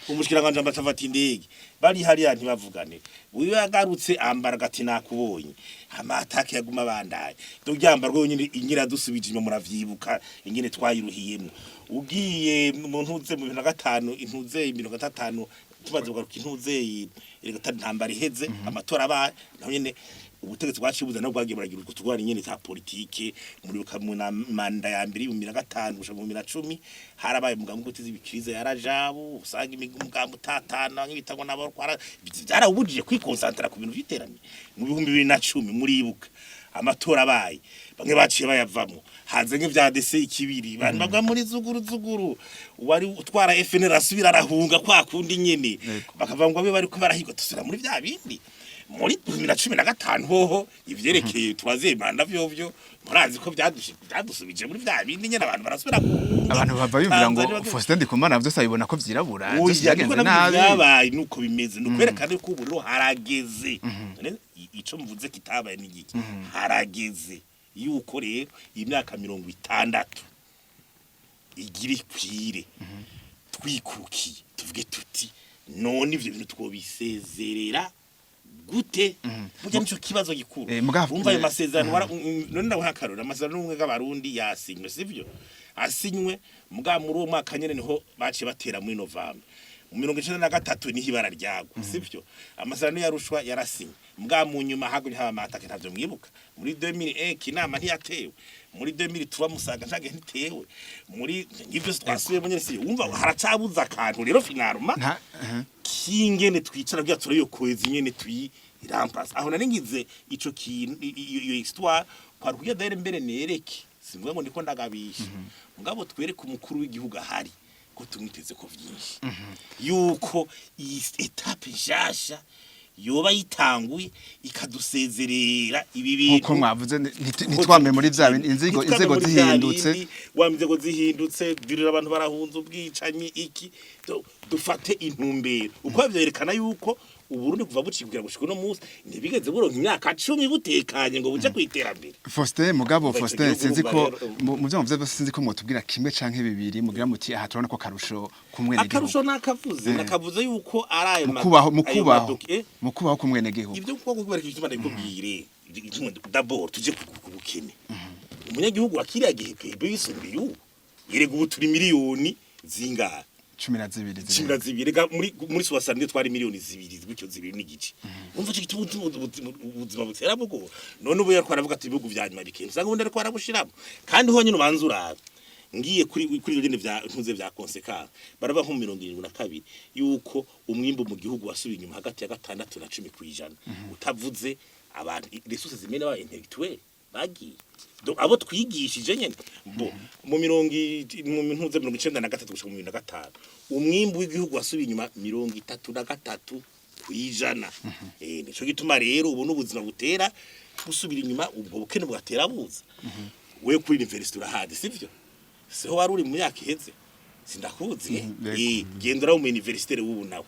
umushikiranganje ambaca afata indege, bari hariya ntibavugane. Uyu yagarutse ambara gati nakubonye, amatake yaguma bandaye doryambarwa yonyine ingira dusubije inyuma. Muravyibuka ingene twayiruhiyemo. Ugiye mu ntuze mu 2005, intuze 50, tumaze kugaruka intuze erega ntambara iheze, amatora abaye, naho nyene ubutegetsi bwacibuza nabwo bwagiye buragira utwo tugwara nyene ta politike. Muri mu manda ya mbere 2005 gushika mu 2010 harabaye umugambi gutiza ibikiriza ya Rajabu, usanga umugambi utatana nk'ibitangwa nabo kwara byarawubujije kwikonsantara ku bintu vy'iterambere. Mu 2010 muribuka amatora abaye, bamwe baciye bayavamo, haze nk'ivya DC ikibiri, bantu bagwa muri zuguru zuguru, wari utwara FNL asubira arahunga kwa kundi nyene, bakavuga ngo abe bariko barahigwa, tusubira muri vya bindi. Muri 2015 hoho ivyerekeye turazemanda vyovyo murazi ko byadusubije muri vya bindi nyene, abantu barasubira guhunga. Abantu bava biyumvira ngo Tanzania Faustin Ndikumana vyose abibona ko vyirabura, vyose Oya, niko byagenze nabyo nabi. Byabaye nuko bimeze, ni ukwerekana yuko ubu rero harageze. None ico mvuze kitabaye ni igiki? Harageze yuko rero imyaka 60 igira ikwire twikukiye, tuvuge tuti none ivyo bintu twobisezerera gute? Burya nico kibazo gikuru. Umva ayo masezerano none ndaguha akarorero: amasezerano y'ubumwe bw'Abarundi yasinywe, sivyo? Asinywe muga muri uwo mwaka nyene niho baciye batera muri Novembre mu 93, niho ibara ryagwa, sivyo? Amasezerano y'Arusha yarasinywe, muga mu nyuma hagumye haba amatake, ntavyo mwibuka? Muri 2001 inama ntiyatewe, muri 2003 Musaga ntage ntitewe, muri ngivyo twasubiyemo nyene, sivyo? Wumva haracabuze akantu rero finalement Nta kingene twicara kugira turayo kwezi nyene tuyiramplace. Aho nari ngize ico kintu, iyo histoire kwari kugira daire mbere nereke, simvuga ngo ndiko ndagabisha, mugabo twereke umukuru w'igihugu ahari ko tumwiteze ko vyinshi, yuko iyi étape nshasha yoba yitanguye ikadusezerera ibi bintu. Nkuko mwavuze, ntitwame muri vya bindi, inzego Ntitwame inzego muri vya zihindutse. bindi, wa inzego zihindutse birira abantu barahunze ubwicanyi iki. Dufate intumbero uko vyerekana yuko Uburundi kuva bucikukira gushika uno munsi ntibigeze buronka imyaka 10 butekanye ngo buje kwiterambere. Faustin, mugabo Umva ico Faustin, gihugu sinzi ko urumva rero, mu byo muvuze byose, sinzi ko mwotubwira kimwe canke bibiri mugira muti aha turabona ko karusho kumwene gihugu. Akarusho nakavuze, nakavuze yuko ari ayo Mu kubaho, mu ayo kubaho, mu kubaho kumwene gihugu. Ibyo kuko kubereka igituma ndabikubwire, d'abord tuje ku bukene. Umunyagihugu wa kiriya gihe PIB yisumbuye ubu, yerega ubu turi miliyoni zingahe? 12 Cumi na zirenga. zibiri. Rega muri soixante twari miliyoni 2 gutyo, 2.5. Umva ico gituma ubuzima butera bugora. None ubu yariko aravuga ati ibihugu vya nyuma bikenda, usanga ubundi ariko arabushiramwo kandi honyine ubanza urabe. Ngiye kuri ibyo nyene vya ntuze vya conséquence, baraba nko mu 72 yuko umwimbu mu gihugu wasubiye inyuma hagati ya 6 na 10%, utavuze abantu ressources zimene ba intellectuel bagiye. Donc abo twigishije nyene bo mu mu ntuze 93 gushika mu 2005, umwimbu w'igihugu wasubiye inyuma 33%. Nico gituma rero ubu n'ubuzima butera gusubira inyuma, ubwo bukene bwatera buza. We kuri university urahazi, sivyo? Siho wari uri mu myaka iheze? Sindakuzi. Yego. Genda urabe mu université w'ubu nawe.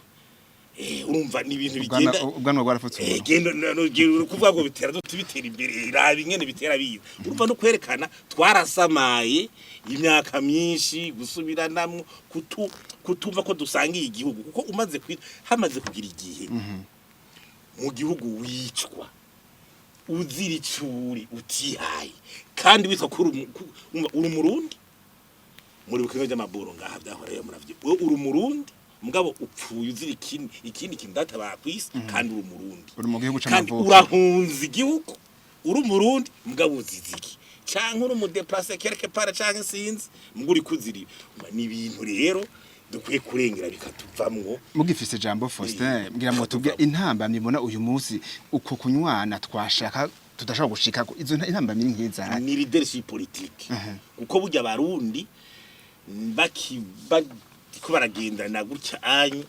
Urumva ni ibintu bigenda Ubwanwa bwarafutse umuntu. Genda no genda kuvuga ngo bitera bitera imbere, raba ingene bitera biza. Urumva no kwerekana twarasamaye imyaka myinshi gusubiranamwo, kutumva ko dusangiye igihugu, kuko umaze hamaze kugira igihe mu gihugu wicwa uzira icuri utihaye kandi witwa ko umva, uri umurundi. Muri bukenga by'amaboro ngaha byahora muravyo, wewe uri umurundi mugabo upfuye uzira ikindi kintu data bakwise kandi uri umurundi. Uri mu gihugu Kandi c'amavuko. urahunza igihugu uri umurundi, mugabo uzize iki? Canke uri umu déplacé quelque part, canke sinzi, mugabo uri kuziri. Ni ibintu rero dukwiye kurengera bikatuvamwo. Mugifise ijambo, Faustin, mbwira mwotubwira intambamyi mbona uyu munsi uko kunywana twashaka tudashobora gushikako, izo intambamyi ni nk'izahe? Ni leadership politique, kuko burya Abarundi baki bariko baragendana gutya anyu,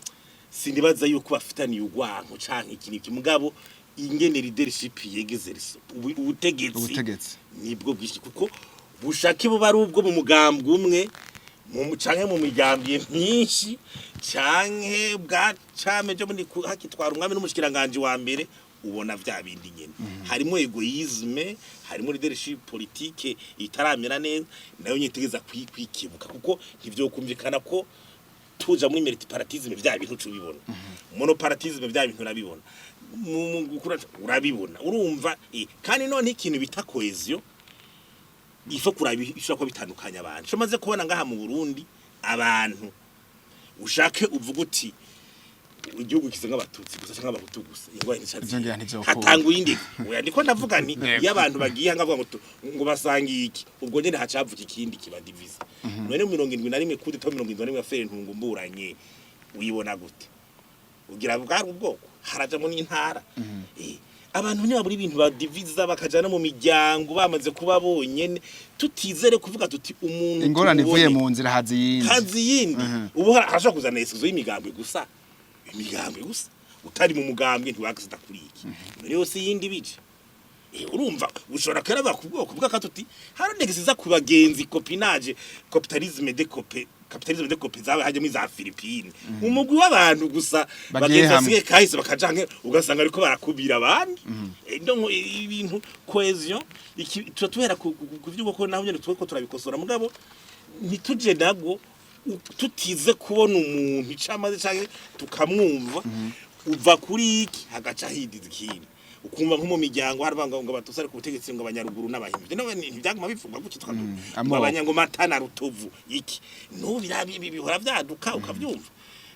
sinibaza yuko bafitaniye urwanko canke iki n'iki, mugabo Ingene leadership yegeze ubutegetsi Ubutegetsi. Nibwo bwinshi, kuko bushake buba ari ubwo mu mugambwe umwe, mu canke mu migambwe myinshi, canke bwa came byo muri hakitwara umwami n'umushikiranganje wa mbere, ubona vya bindi nyene. Harimo égoïsme, harimo leadership politique itaramera neza, nayo nyitegeza kwikebuka, kuko ntivyokumvikana ko tuja muri multipartisme, vya bintu tubibona, monopartisme, vya bintu urabibona mu gukura urabibona, urumva. Kandi none ikintu bita cohésion, ifo kuraba ishobora kuba bitandukanya abantu. Ico maze kubona ngaha mu Burundi, abantu ushake uvuga uti igihugu kize nk'abatutsi gusa canke abahutu gusa, ingwara Ivyo ngira ntivyokunda. Hatanga uyindi. Oya, ndiko ndavuga nti Yego. iyo abantu bagiye ngavuga ngo ngo basangiye iki, ubwo nyene hacavuka ikindi kiba divisa. None 71, coup d'état 71 affaire Ntungumburanye, uyibona gute? Ugira bwari ubwoko, harajamo n'intara. Abantu ntibabura ibintu badiviza, bakaja no mu miryango bamaze kuba bonyene, tutizere kuvuga tuti umuntu Ingorane ivuye tumubone. mu nzira hazi yindi. Hazi yindi. Ubu harashobora kuzana esizo y'imigambwe gusa, imigambwe gusa, utari mu mugambwe ntiwagasita kuri iki. None yose yindi bije. Urumva ushobora karaba ku bwoko bw'akatuti, hari negisiza ku bagenzi, copinage, capitalisme de cope, capitalisme de cope zawe hajya muri za Philippines, umugwi w'abantu gusa Bagiye bagenzi hamwe. Basigaye kahise bakajanke, ugasanga ariko barakubira abandi. Donc ibintu cohésion iki tuba tuhera ku vy'uko ko naho nyene tuko turabikosora, mugabo ntituje nabwo tutize kubona umuntu icamaze canke tukamwumva. Uva kuri iki hagaca hidiza ikindi, ukumva nko mu miryango hari banga ngo abatutsi ari ku butegetsi, ngo abanyaruguru n'abahimbi no ntibyaguma bivugwa gutyo, tukadu ngo Amoko. Abanyangomata na Rutovu iki n'ubu bihora vyaduka, ukavyumva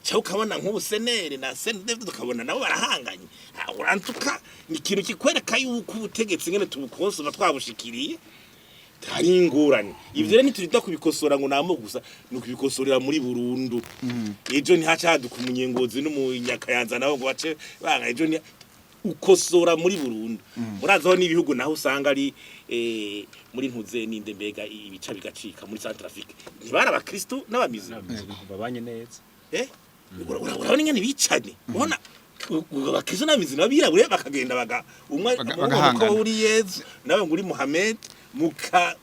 cyangwa ukabona nk'ubu CNL na CNDD, tukabona nabo barahanganye. Ah, urantuka ni ikintu kikwereka yuko ubutegetsi ngene tubukonsoma twabushikiriye hari ingorane. Ivyo rero ntiturinda kubikosora ngo namo gusa, ni ukubikosorera muri burundu. Ejo ntihaca haduka umunyengozi n'umunyakayanza nabo ngo bace banga. Ejo ni ukosora muri burundu. Murazi aho n'ibihugu naho usanga ari muri ntuze ninde, mbega ibica bigacika muri Centrafrique, ntibari abakristu n'abamizi Babanye neza. Urabona ingene bicane, ubona abakristu n'abamizi n'abirabure bakagenda baga umwe Bagahangana. Bagahangana ko uri Yezu nawe ngo uri Muhammad, muka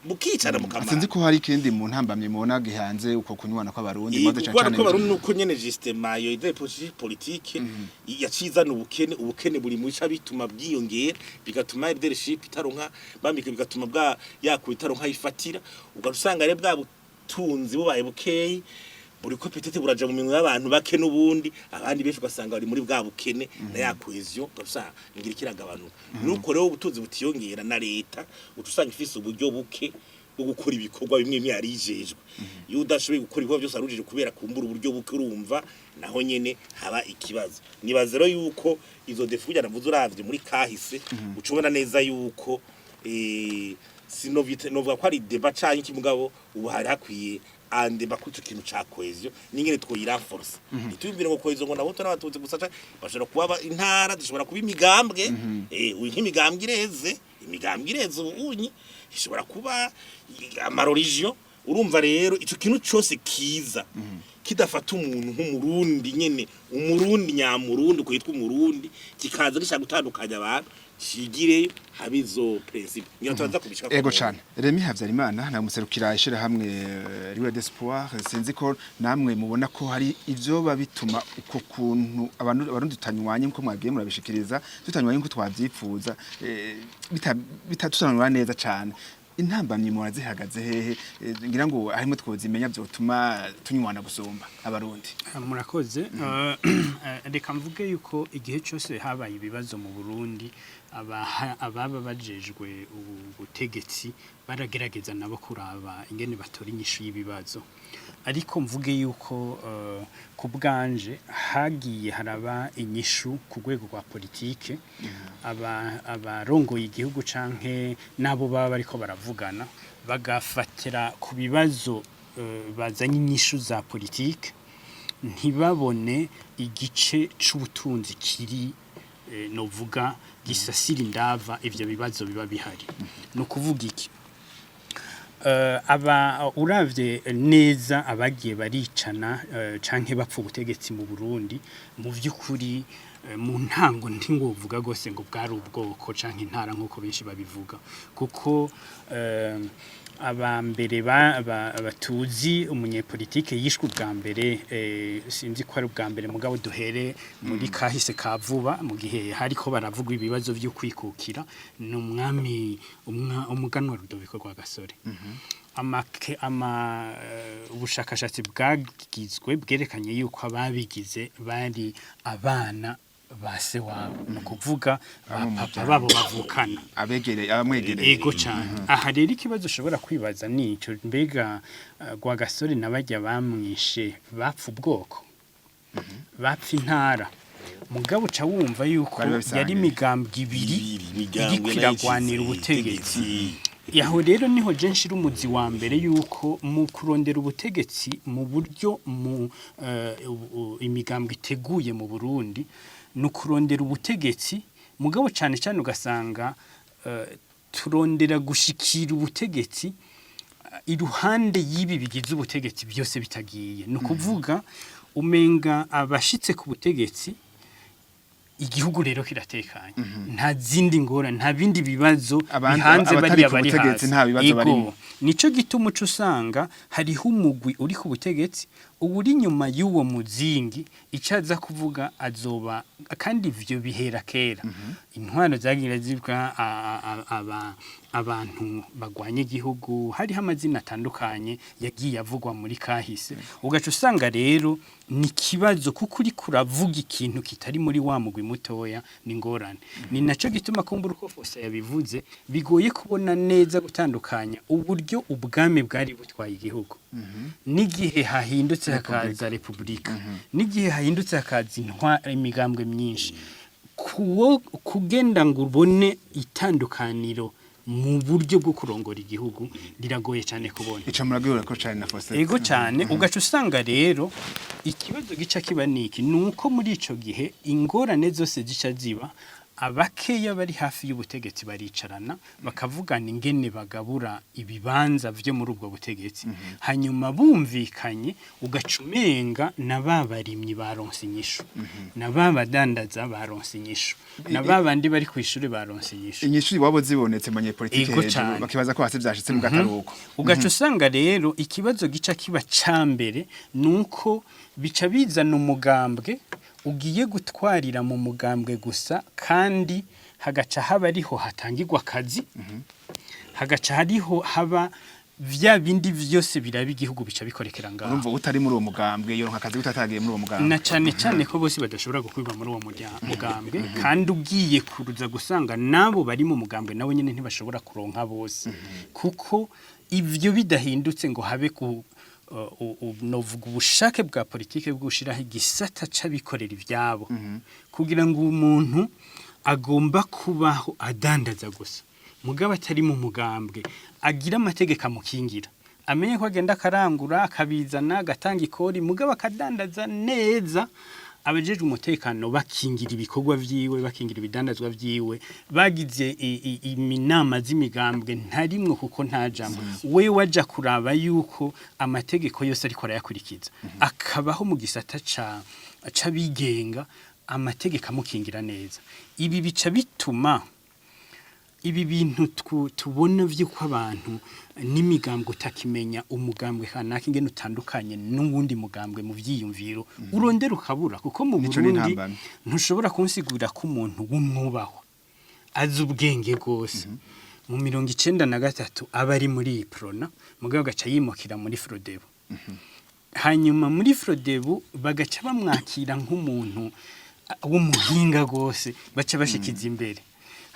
mukicana mukamara. Sinzi ko hari ikindi mu ntambamye mubona gihanze uko kunywana kw'abarundi maze cane Kubera cane ko abarundi nuko nyene justement iyo idée politique yacizana ubukene, ubukene buri muca bituma bwiyongera, bigatuma leadership itaronka bambika, bigatuma bwa yakuye itaronka ifatira. Ugaca usanga rero bwa butunzi bubaye bukeyi, buri ko peut-être buraja mu minwe y'abantu bake, n'ubundi abandi benshi ugasanga bari muri bwa bukene na ya cohésion, ugasanga ngira kiragabanuka. Nuko rero ubutunzi butiyongera na leta uca usanga ifise uburyo buke bwo gukora ibikorwa bimwe bimwe yarijejwe. Iyo udashoboye gukora ibikorwa byose arujije kubera kumbura uburyo buke, urumva naho nyene haba ikibazo. Nibaza rero yuko izo défis kugira navuze, uravye muri kahise uca ubona neza yuko sinovite novuga ko ari débat canke iki, mugabo ubu hari hakwiye un débat kuri ico kintu ca cohésion n'ingene twoyirenforce. Ntitubibwire ngo cohésion ngo nabo n'abatutsi gusa, bashobora kuba intara zishobora kuba imigambwe, uyu nk'imigambwe ireze, imigambwe ireze ubunyi ishobora kuba amareligion. Urumva rero ico kintu cose kiza kidafata umuntu nk'umurundi nyene, umurundi nyamurundi uko yitwa umurundi, kikaza gishaka gutandukanya abantu, cigireyo habe izo principe ngira turaza kubishika. Ego cane. Remy Havyarimana na muserukira ishirahamwe Riwe d'Espoir, sinzi ko namwe mubona ko hari ivyo bituma uko kuntu abantu abarundi tutanywanye nko mwagiye murabishikiriza, tutanywanye nko twavyipfuza, bita tutanywa neza cane. Intambamyi mubona zihagaze hehe? Ngira ngo harimo twozimenya vyotuma tunywana gusumba abarundi. Murakoze. Reka mvuge yuko igihe cyose habaye ibibazo mu Burundi, ababa bajejwe ubutegetsi baragerageza nabo kuraba ingene batora inyishu y'ibibazo. Ariko mvuge yuko ku bwanje hagiye haraba inyishu ku rwego rwa politike, abarongoye igihugu canke n'abo baba bariko baravugana bagafatira ku bibazo, bazanye inyishu za politike, ntibabone igice c'ubutunzi kiri novuga gisasira indava ivyo bibazo biba bihari. Ni ukuvuga iki? Aba uravye neza abagiye baricana canke bapfa ubutegetsi mu Burundi, mu vy'ukuri Mu ntango ntingovuga gose ngo bwari ubwoko canke intara nk'uko benshi babivuga, kuko abambere batuzi umunyepolitike yishwe ubwa mbere, sinzi ko ari ubwa mbere, mugabo duhere muri kahise ka vuba, mu gihe hariko baravugwa ibibazo vyo kwikukira, ni umwami umuganwa Rudoviko Rwagasore. Amake ama ubushakashatsi bwagizwe bwerekanye yuko ababigize bari abana ba se wabo, ni ukuvuga ba Abo mu papa muryango. babo bavukana. Abegereye, abamwegereye. Ego cyane. Aha rero ikibazo ushobora kwibaza ni ico: mbega Rwagasore n'abajya bamwishe bapfa ubwoko, bapfa intara? Mugabo uca wumva yuko Bari babisangiye. yari imigambwe ibiri Ibiri, iriko iragwanira ubutegetsi. Yaho rero niho je nshira umuzi wa mbere yuko mu kurondera ubutegetsi mu buryo mu imigambwe iteguye mu Burundi, ni ukurondera ubutegetsi, mugabo cyane cyane ugasanga turondera gushikira ubutegetsi iruhande y'ibi bigize ubutegetsi byose bitagiye. Ni ukuvuga umenga abashitse ku butegetsi, igihugu rero kiratekanye, nta zindi ngorane, nta bindi bibazo bihanze abatari bariya ku bari butegetsi hasi. nta bibazo Ego. barimo. Nico gituma uca usanga hariho umugwi uri ku butegetsi, uwuri inyuma y'uwo muzingi icyo aza kuvuga azoba, kandi ivyo bihera kera. Intwaro zagira zibwa abantu bagwanya igihugu, hariho amazina atandukanye yagiye avugwa muri kahise. Ugaca usanga rero ni ikibazo, kuko uriko uravuga ikintu kitari muri wa mugwi mutoya, ni ingorane. Ni naco gituma kumbura uko Fosa yabivuze, bigoye kubona neza gutandukanya uburyo ubwami bwari butwaye igihugu n'igihe hahindutse hakaza repubulika, n'igihe hahindutse hakaza imigambwe myinshi. Kuwo kugenda ngo ubone itandukaniro mu buryo bwo kurongora igihugu riragoye cyane kubona. Ico muragihura ko cane na Faustin. Ego cyane. Ugaca usanga rero ikibazo gica kiba niki: nuko muri ico gihe ingorane zose zica ziba, abakeya bari hafi y'ubutegetsi baricarana bakavugana ingene bagabura ibibanza vyo muri ubwo butegetsi, hanyuma bumvikanye, ugaca umenga na ba barimyi baronse inyishu, na ba badandaza baronse inyishu, na ba bandi bari kw'ishuri baronse inyishu. Inyishu iwabo zibonetse mu banyepolitike Ego hejuru, cane. bakibaza ko hasi vyashitse mu gataruko. Ugaca usanga rero ikibazo gica kiba ca mbere nuko bica bizana umugambwe ugiye gutwarira mu mugambwe gusa, kandi hagaca haba ariho hatangirwa akazi, hagaca hariho haba vya bindi vyose biraba igihugu, bica bikorekera ngaho. Urumva utari muri uwo mugambwe yoronka akazi utatagiye muri uwo mugambwe. Na cane cane ko bose badashobora gukwirwa muri uwo mugambwe, kandi ugiye kuruza gusanga nabo bari mu mugambwe nabo nyene ntibashobora kuronka bose, kuko ivyo bidahindutse ngo habe ku novuga ubushake bwa politike bwo gushiraho igisata c'abikorera ivyabo, kugira ngo umuntu agomba kubaho adandaza gusa mugabo atari mu mugambwe agira amategeko amukingira, amenye ko agenda akarangura, akabizana, agatanga ikori, mugabo akadandaza neza, abajejwe umutekano bakingira ibikorwa vyiwe, bakingira ibidandazwa vyiwe, bagize iminama z'imigambwe ntarimwo, kuko nta jambo we waja kuraba yuko amategeko yose ariko arayakurikiza, akabaho mu gisata ca c'abigenga, amategeko amukingira neza. Ibi bica bituma ibi bintu tubona vy'uko abantu n'imigambwe utakimenya umugambwe kanaka ingene utandukanye n'uwundi mugambwe mu vyiyumviro, urondera ukabura, kuko mu Nico ni Burundi intambamyi. ntushobora kunsigurira ko umuntu w'umwubahwa azi ubwenge rwose mu 93 aba ari muri Uprona, mugabo agaca yimukira muri Frodebu, hanyuma muri Frodebu bagaca bamwakira nk'umuntu w'umuhinga rwose, baca bashikiza imbere,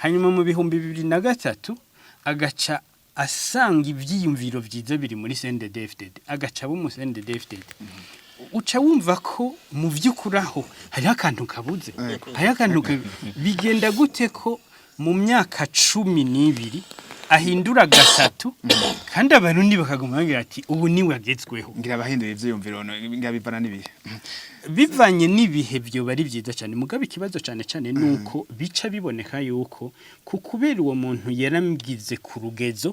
hanyuma mu 2003 agaca asanga ivyiyumviro vyiza biri muri CNDD-FDD, agaca aba umu CNDD-FDD. Uca wumva ko mu vy'ukuri aho hariho akantu kabuze, hariho akantu bigenda gute ko mu myaka 12 ahindura gatatu, kandi Abarundi bakaguma bagira ati ubu niwe agezweho? Ngira abahinduye ivyiyumviro ngira bivana n'ibihe. Bivanye n'ibihe byo bari byiza cyane, mugabo ikibazo cyane cyane nuko bica biboneka yuko ku kubera uwo muntu yaramgize ku rugezo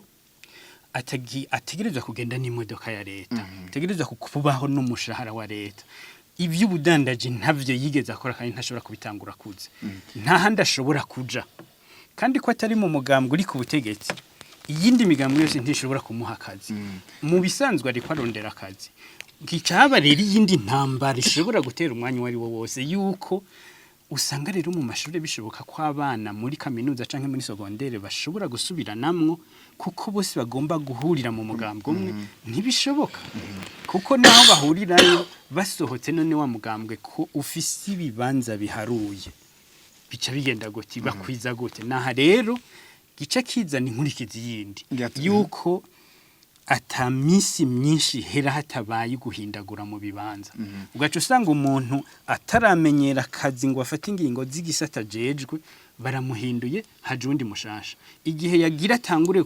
ategerezwa kugenda n'imodoka ya leta, ategerezwa kubaho n'umushahara wa leta. Iby'ubudandaji ntabyo yigeze akora kandi ntashobora kubitangura kuza, nta handi ashobora kuja, kandi ko atari mu mugambwe uri ku butegetsi, iyindi migambwe yose ntishobora kumuha akazi. Mu bisanzwe ariko arondera akazi. Gicaba rero iyindi ntambara ishobora gutera umwanya uwo ari wo wose, yuko usanga rero mu mashuri bishoboka ko abana muri kaminuza canke muri secondaire bashobora gusubiranamwo, kuko bose bagomba guhurira mu mugambwe umwe. Ntibishoboka, kuko naho bahurirayo basohotse, none wa mugambwe ko ufise ibibanza biharuye, bica bigenda gute? Bakwiza gute? Naha rero gica kizana inkurikizi yindi, yuko ata minsi myinshi hera hatabaye guhindagura mu bibanza, ugaca usanga umuntu ataramenyera akazi ngo afate ingingo z'igisata ajejwe, baramuhinduye, haje uwundi mushasha. Igihe yagira atangure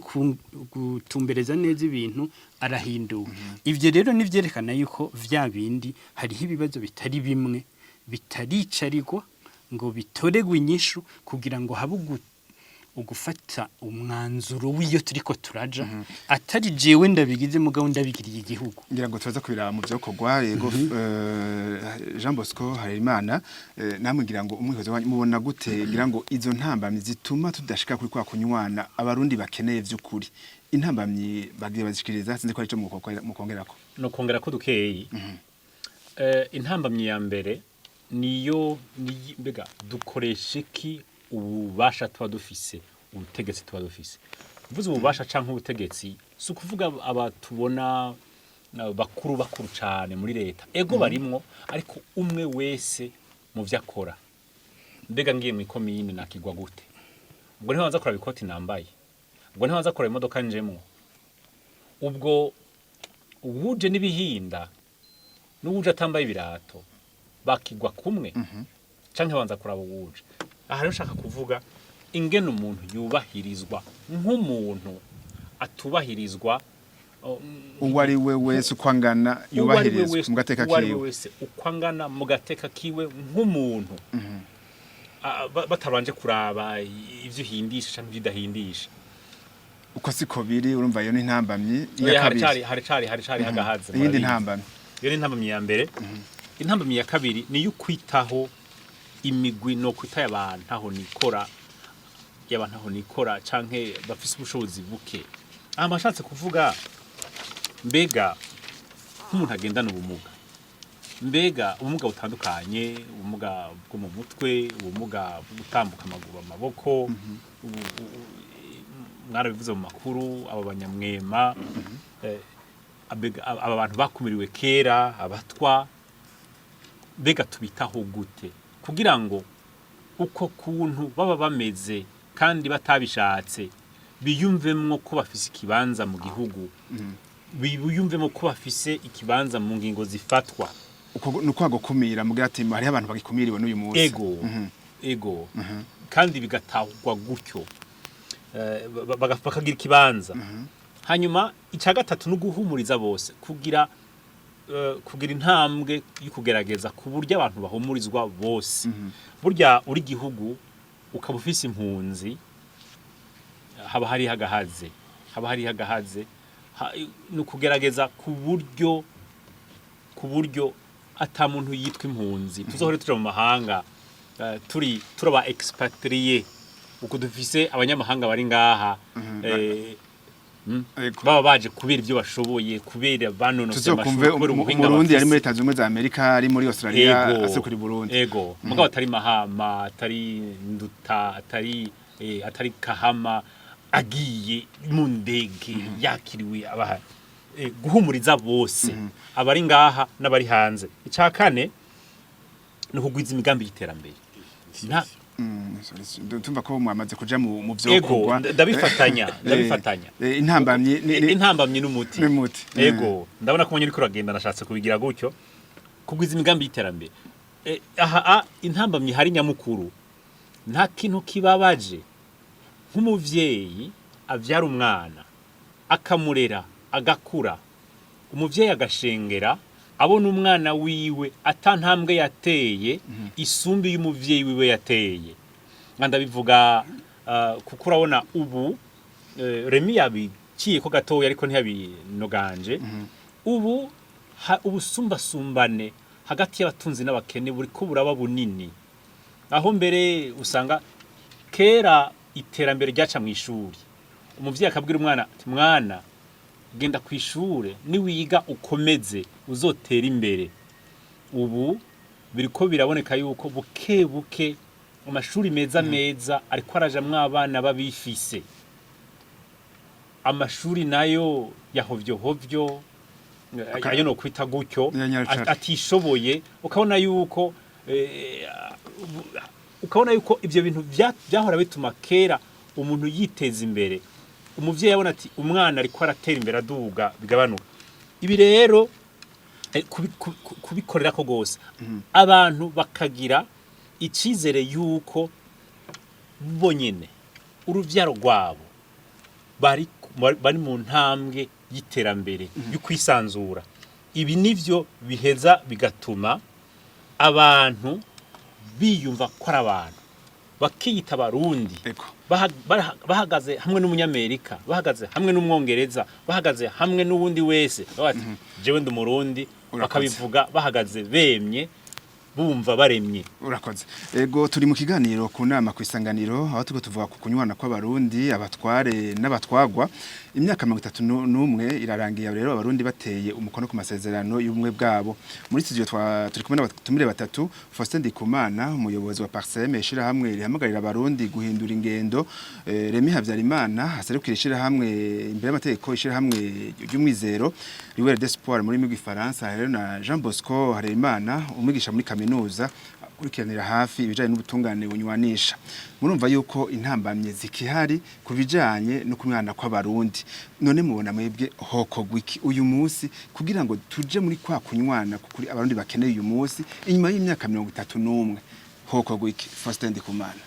gutumbereza neza ibintu, arahinduwe. Ivyo rero nivyerekana yuko vya bindi hariho ibibazo bitari bimwe bitaricarirwa ngo bitoregwe inyishu, kugira ngo habe ugufata umwanzuro w'iyo turiko turaja, atari jewe ndabigize, mugabo ndabigiriye igihugu. Ngira ngo turaza kubiraba mu vyokorwa. Yego, Jean Bosco Harerimana, namwe ngira ngo umwihozo wanyu mubona gute, ngira ngo izo ntambamyi zituma tudashika kuri kwa kunywana abarundi bakeneye vy'ukuri, intambamyi bagiye bazishikiriza, sinzi ko ari ico mukongerako. No kongera ko dukeyi. Intambamyi ya mbere niyo ni mbega dukoresha iki ububasha tuba dufise, ubutegetsi tuba dufise? Mvuze ububasha canke ubutegetsi, si ukuvuga aba tubona bakuru bakuru cane muri leta. Ego, barimwo, ariko umwe wese mu vyo akora. Mbega ngiye mw'ikomine nakigwa gute? Ubwo ntibanza kuraba ikoti nambaye, ubwo ntibanza kuraba imodoka njemwo, ubwo uwuje n'ibihinda n'uwuje atambaye ibirato bakigwa kumwe, canke banza kuraba uwuje? Aha rero nshaka kuvuga ingene umuntu yubahirizwa nk'umuntu atubahirizwa Uwo ari we wese uko angana uwo ari we yubahirizwa wese, mu gateka uwo ari we kiwe. wese uko angana mu gateka kiwe nk'umuntu. Batabanje kuraba ivyo uhindisha canke ivyo udahindisha. Uko siko biri, urumva iyo ni intambamyi iya Oya, kabiri. Haracari hagahaze. Iyindi Murabizi. ntambamyi. Iyo ni intambamyi ya mbere. Intambamyi ya kabiri ni iyo kwitaho imigwi no kwitaho abantu aho nikora, y'abantu aho nikora canke bafise ubushobozi buke. Aha mbashatse kuvuga, mbega nk'umuntu agendana ubumuga, mbega ubumuga butandukanye, ubumuga bwo mu mutwe, ubumuga bwo gutambuka, amaguru, amaboko, mwarabivuze mu makuru, abo banyamwema, aba bantu bakumiriwe kera, abatwa, mbega tubitaho gute kugira ngo uko kuntu baba bameze kandi batabishatse biyumvemwo ko bafise ikibanza mu gihugu, biyumvemo ko bafise ikibanza mu ngingo zifatwa? Uko ni ukwa gukumira, mugira ati hariho abantu bagikumiriwe n'uyu munsi. Ego, ego, kandi bigatahurwa gutyo, bakagira ikibanza. Hanyuma icya gatatu ni uguhumuriza bose, kugira intambwe yo kugerageza ku buryo abantu bahumurizwa bose. Burya uri igihugu ukaba ufise impunzi, haba hariho agahaze, haba hariho agahaze. Ni ukugerageza ku buryo ata muntu yitwa impunzi, tuzohore tuja mu mahanga, turi turaba expatriés, uko dufise abanyamahanga bari ngaha, baba baje kubera ibyo bashoboye, kubera banonosoye Tuzokumve amashuri, kubera ubuhinga umurundi ari bafise. muri Leta Zunze Ubumwe za Amerika, ari muri Australia, asekura i Burundi. Ego, mugabo atari Mahama, atari Nduta, atari Kahama, agiye mu ndege yakiriwe, abaha guhumuriza bose, abari ngaha n'abari hanze. Icya kane ni ukugwiza imigambi y'iterambere. Sorry, tumva ko mwamaze kuja mu Ego, vyokorwa. Ndabifatanya, ndabifatanya. Intambamyi Intambamyi n'umuti. N'umuti. Ego, ndabona ko umwanya uriko uragenda, nashatse kubigira gutyo. Kugwiza imigambi y'iterambere. Aha intambamyi hari nyamukuru, nta kintu kibabaje nk'umuvyeyi avyara umwana akamurera agakura, umuvyeyi agashengera abona umwana wiwe ata ntambwe yateye isumbi y'umuvyeyi wiwe yateye. Nga ndabivuga kuko urabona ubu Remi yabiciye ko gatoya, ariko ntiyabinoganje. Ubu ubusumbasumbane. hagati y'abatunzi n'abakene buriko buraba bunini, aho mbere usanga kera iterambere ryaca mu ishuri, umuvyeyi akabwira umwana ati: "Mwana, genda ku ishure, niwiga ukomeze uzotera imbere." Ubu biriko biraboneka yuko buke buke amashuri meza meza ariko arajamwo abana babifise, amashuri nayo ya hovyo hovyo, ayo no kwita gutyo, Ya nyarucari. atishoboye, ukabona yuko ivyo bintu vyahora bituma kera umuntu yiteza imbere, umuvyeyi abona ati umwana ariko aratera imbere aduga, bigabanuka. Ibi rero kubikorera ko gose abantu bakagira icizere yuko bonyene uruvyaro rwabo bari mu ntambwe y'iterambere, yo kwisanzura. Ibi nivyo biheza bigatuma abantu biyumva ko ari abantu, bakiyita Abarundi, bahagaze hamwe n'Umunyamerika, bahagaze hamwe n'Umwongereza, bahagaze hamwe n'uwundi wese, bavuga bati: "Jewe ndi Umurundi." Urakoze. Bakabivuga bahagaze bemye, bumva baremye. Urakoze. Ego, turi mu kiganiro ku nama ku Isanganiro, aho turiko tuvuga ku kunywana kw'Abarundi, abatware n'abatwagwa. Imyaka 31 irarangiye rero Abarundi bateye umukono ku masezerano y'ubumwe bwabo. Muri studio turi kumwe n'abatumire batatu: Faustin Ndikumana, umuyobozi wa Parsem, ishirahamwe rihamagarira Abarundi guhindura ingendo, Remy Havyarimana, aserukira ishirahamwe imbere y'amategeko, ishirahamwe ry'umwizero Lueur d'Espoir muri rw'Ifaransa, rero na Jean Bosco Harerimana, umwigisha muri kaminuza akurikiranira hafi ibijanye n'ubutungane bunywanisha. Murumva yuko intambamye zikihari ku bijanye no kumwana kw'Abarundi. None mubona mwebwe hokogwa iki uyu munsi kugira ngo tuje muri kwa kunywana kuri Abarundi bakeneye uyu munsi, inyuma y'imyaka 31? Hokogwa iki, Faustin Ndikumana?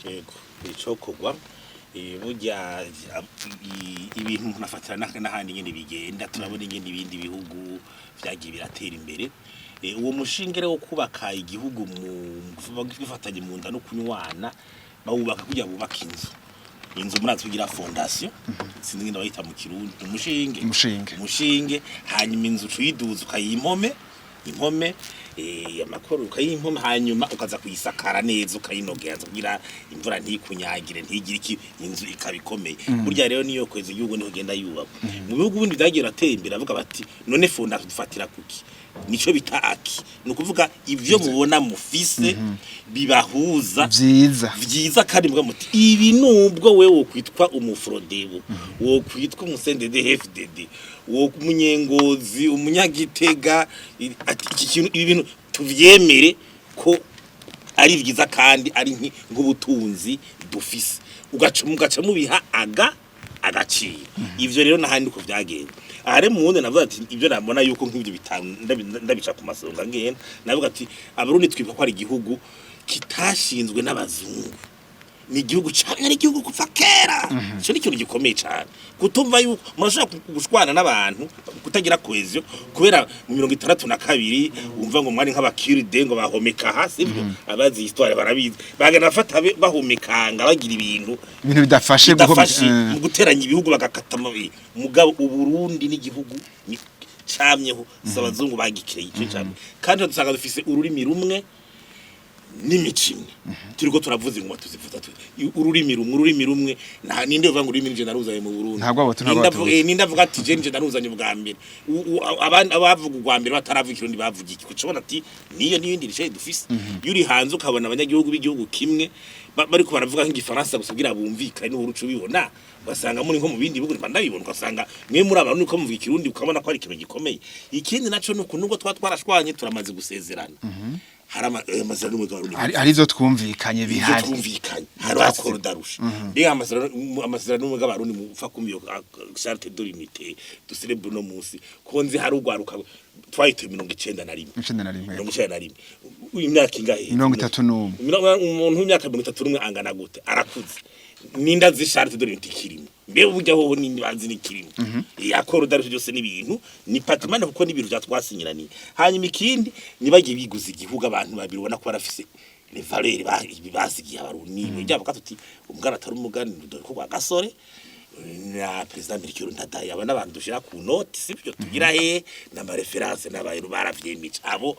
Yego, icokorwa, burya ibintu umuntu afatira n'ahandi nyene bigenda, turabona ingene ibindi bihugu vyagiye biratera imbere. Uwo mushinge rero wo kubaka igihugu mu bifatanye mu nda no kunywana, bawubaka kugira bubaka inzu. Inzu murazi kugira fondation, sinzi ngene bayita mu Kirundi, umushinge. Umushinge. Umushinge, hanyuma inzu ucuyiduza ukayiha impome, impome, amakoro, ukayiha impome, hanyuma ukaza kuyisakara neza, ukayinogera kugira imvura ntikunyagire, ntigire iki, inzu ikaba ikomeye. Burya rero niyo kweza igihugu niho genda yubakwa. Mu bihugu bindi byagiye biratera imbere, avuga bati: "None fondation dufatira kuki?" Nico bita acquis, ni ukuvuga ivyo mubona mufise bibahuza, vyiza. Vyiza, kandi muvuga muti ibi, nubwo wewe wokwitwa umufrodebu, wokwitwa umu CNDD FDD, wo umunyengozi, umunyagitega, ati iki kintu, ibi bintu tuvyemere ko ari vyiza kandi ari nk'ubutunzi dufise, ugaca mugaca mubiha agaciro. Ivyo rero nahandi uko vyagenze. Aha rero mu wundi navuga ati ibyo nabona yuko nk'ibyo bitanu ndabica ku masonga, ngenda navuga ati Abarundi twibuka ko ari igihugu kitashinzwe n'abazungu, ni igihugu cyane, ari igihugu kuva kera. Icyo ni ikintu gikomeye cyane, kutumva yuko murashobora gushwana n'abantu, kutagira cohésion, kubera mu 62 wumva ngo mwari nk'abakiride, ngo bahomeka hasi. Ibyo abazi histoire barabizi, bagenda bafata bahomekanga, bagira ibintu ibintu bidafashe. Bidafashe mu guteranya ibihugu, bagakata amabuye. Mugabo Uburundi n'igihugu camyeho, si abazungu bagikireye ico camye, kandi dusanga dufise ururimi rumwe n'imico imwe. Turiko turavuza ingoma, tuzivuza ururimi rumwe, ururimi rumwe. Nta ninde uvuga ngo ururimi nije naruzanye mu Burundi. Ntabwo abo Ninde Abatutsi. Ninde avuga ati je nije naruzanye ubwa mbere? Abandi abavuga ubwa mbere bataravuga Ikirundi bavuga iki? Kucobona ati niyo n'iyindi riche dufise. Iyo uri hanze ukabona abanyagihugu b'igihugu kimwe bariko baravuga nk'igifaransa gusa kugira bumvikane, n'urucu ubibona, ugasanga muri nko mu bindi bihugu ndabibona, ugasanga mwe muri abantu uko muvuga Ikirundi, ukabona ko ari ikintu gikomeye. Ikindi naco nuko nubwo twa twarashwanye, turamaze gusezerana, hari amasezerano y'ubumwe bw'Abarundi. Hari ivyo twumvikanye Ivyo bihari. Twumvikanye, hari accord d'Arusha, mbega amasezerano y'ubumwe bw'Abarundi mupfa kumiyo charte de l'unité ducélèbre uno munsi, ko nzi hari ugwaruka twayituye 91. 91. 91, imyaka ingahe? 31. Umuntu w'imyaka 31 angana gute? Arakuze. Ninda zi charte de l'unité kirimo, mbe burya hoho ninde bazi nikirimo accord d'Arusha? Byose n'ibintu ni patrimoine, kuko n'ibintu byatwasinyiraniye. Hanyuma ikindi, nibagiye biguza igihugu abantu babiri ubona ko barafise les valeurs basigiye Abarundi. Burya bavuga tuti umugani atari umugani dore ko kwa gasore na président Melchior Ndadaye, aba n'abantu dushira ku noti, sibyo? Tugira he n'ama références n'abantu baravyemeje abo.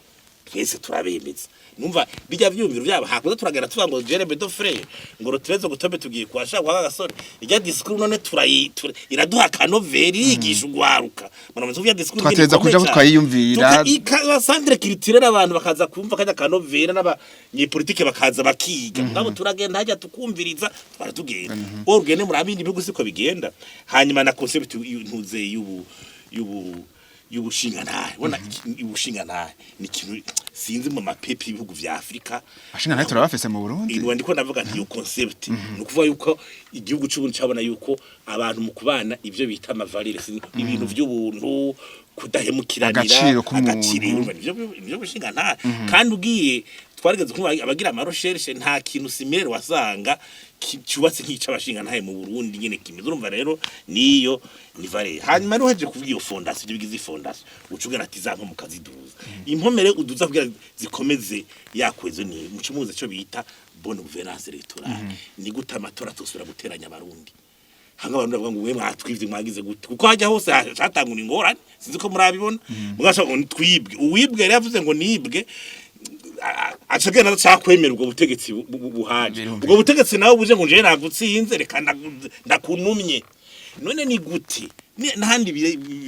Twese turabemeza. Numva bijya vyumviro byabo hakuze, turagenda tuvuga ngo gerbe de frère, ngo roterezo gutobe tugiye kwasha kwa gasore. Ijya discours none turayi iraduha kanoveri, yigisha ugwaruka. Muramaze kuvuga discours. Twateza kuja ko twayiyumvira. Ikaza centre culturel, abantu bakaza kumva kajya kanovera, n'abanyepolitike bakaza bakiga. Ngabo turagenda hajya tukumviriza, twara tugenda orugende muri abindi bihugu siko bigenda. Hanyuma na concept ntuze y'ubu y'ubushingantahe, ubona ubushingantahe ni ikintu sinzi mu mapepi y'ibihugu vya Afrika. Abashingantahe turabafise mu Burundi. Ibi ndiko ndavuga nti iyo concept ni ukuvuga yuko igihugu c'Uburundi cabona yuko abantu mu kubana ivyo bita ama valeurs, ibintu vy'ubuntu, kudahemukiranira, Agaciro k'umuntu. Agaciro, urumva nivyo bushingantahe. Kandi ugiye twarigeze kumva abagira ama recherches, nta kintu similaire wasanga cyubatse nk'ic'abashingantahe mu Burundi nyene kimeze. Urumva rero niyo ni valeur. Hanyuma rero uhejeje kuvuga iyo fondation, ibyo bigize fondation, uca ugana ati za mpomo ukaziduza. Impome rero uduza kugira zikomeze yakwezo ni muco muzi cyo bita bonne gouvernance électorale. Ni gute amatora tosubira guteranya Abarundi, hanga abantu bavuga ngo mwe mwatwivye, mwagize gute? Kuko hajya hose hatangura ingorane, sinzi ko murabibona. Mugasha ngo twibwe, uwibwe rero yavuze ngo nibwe, acagenda adacakwemera ubwo butegetsi buhaje. Birumvikana. Ubwo butegetsi nawe buje ngo njewe nagutsinze, reka ndakunumye. None ni gute? N'ahandi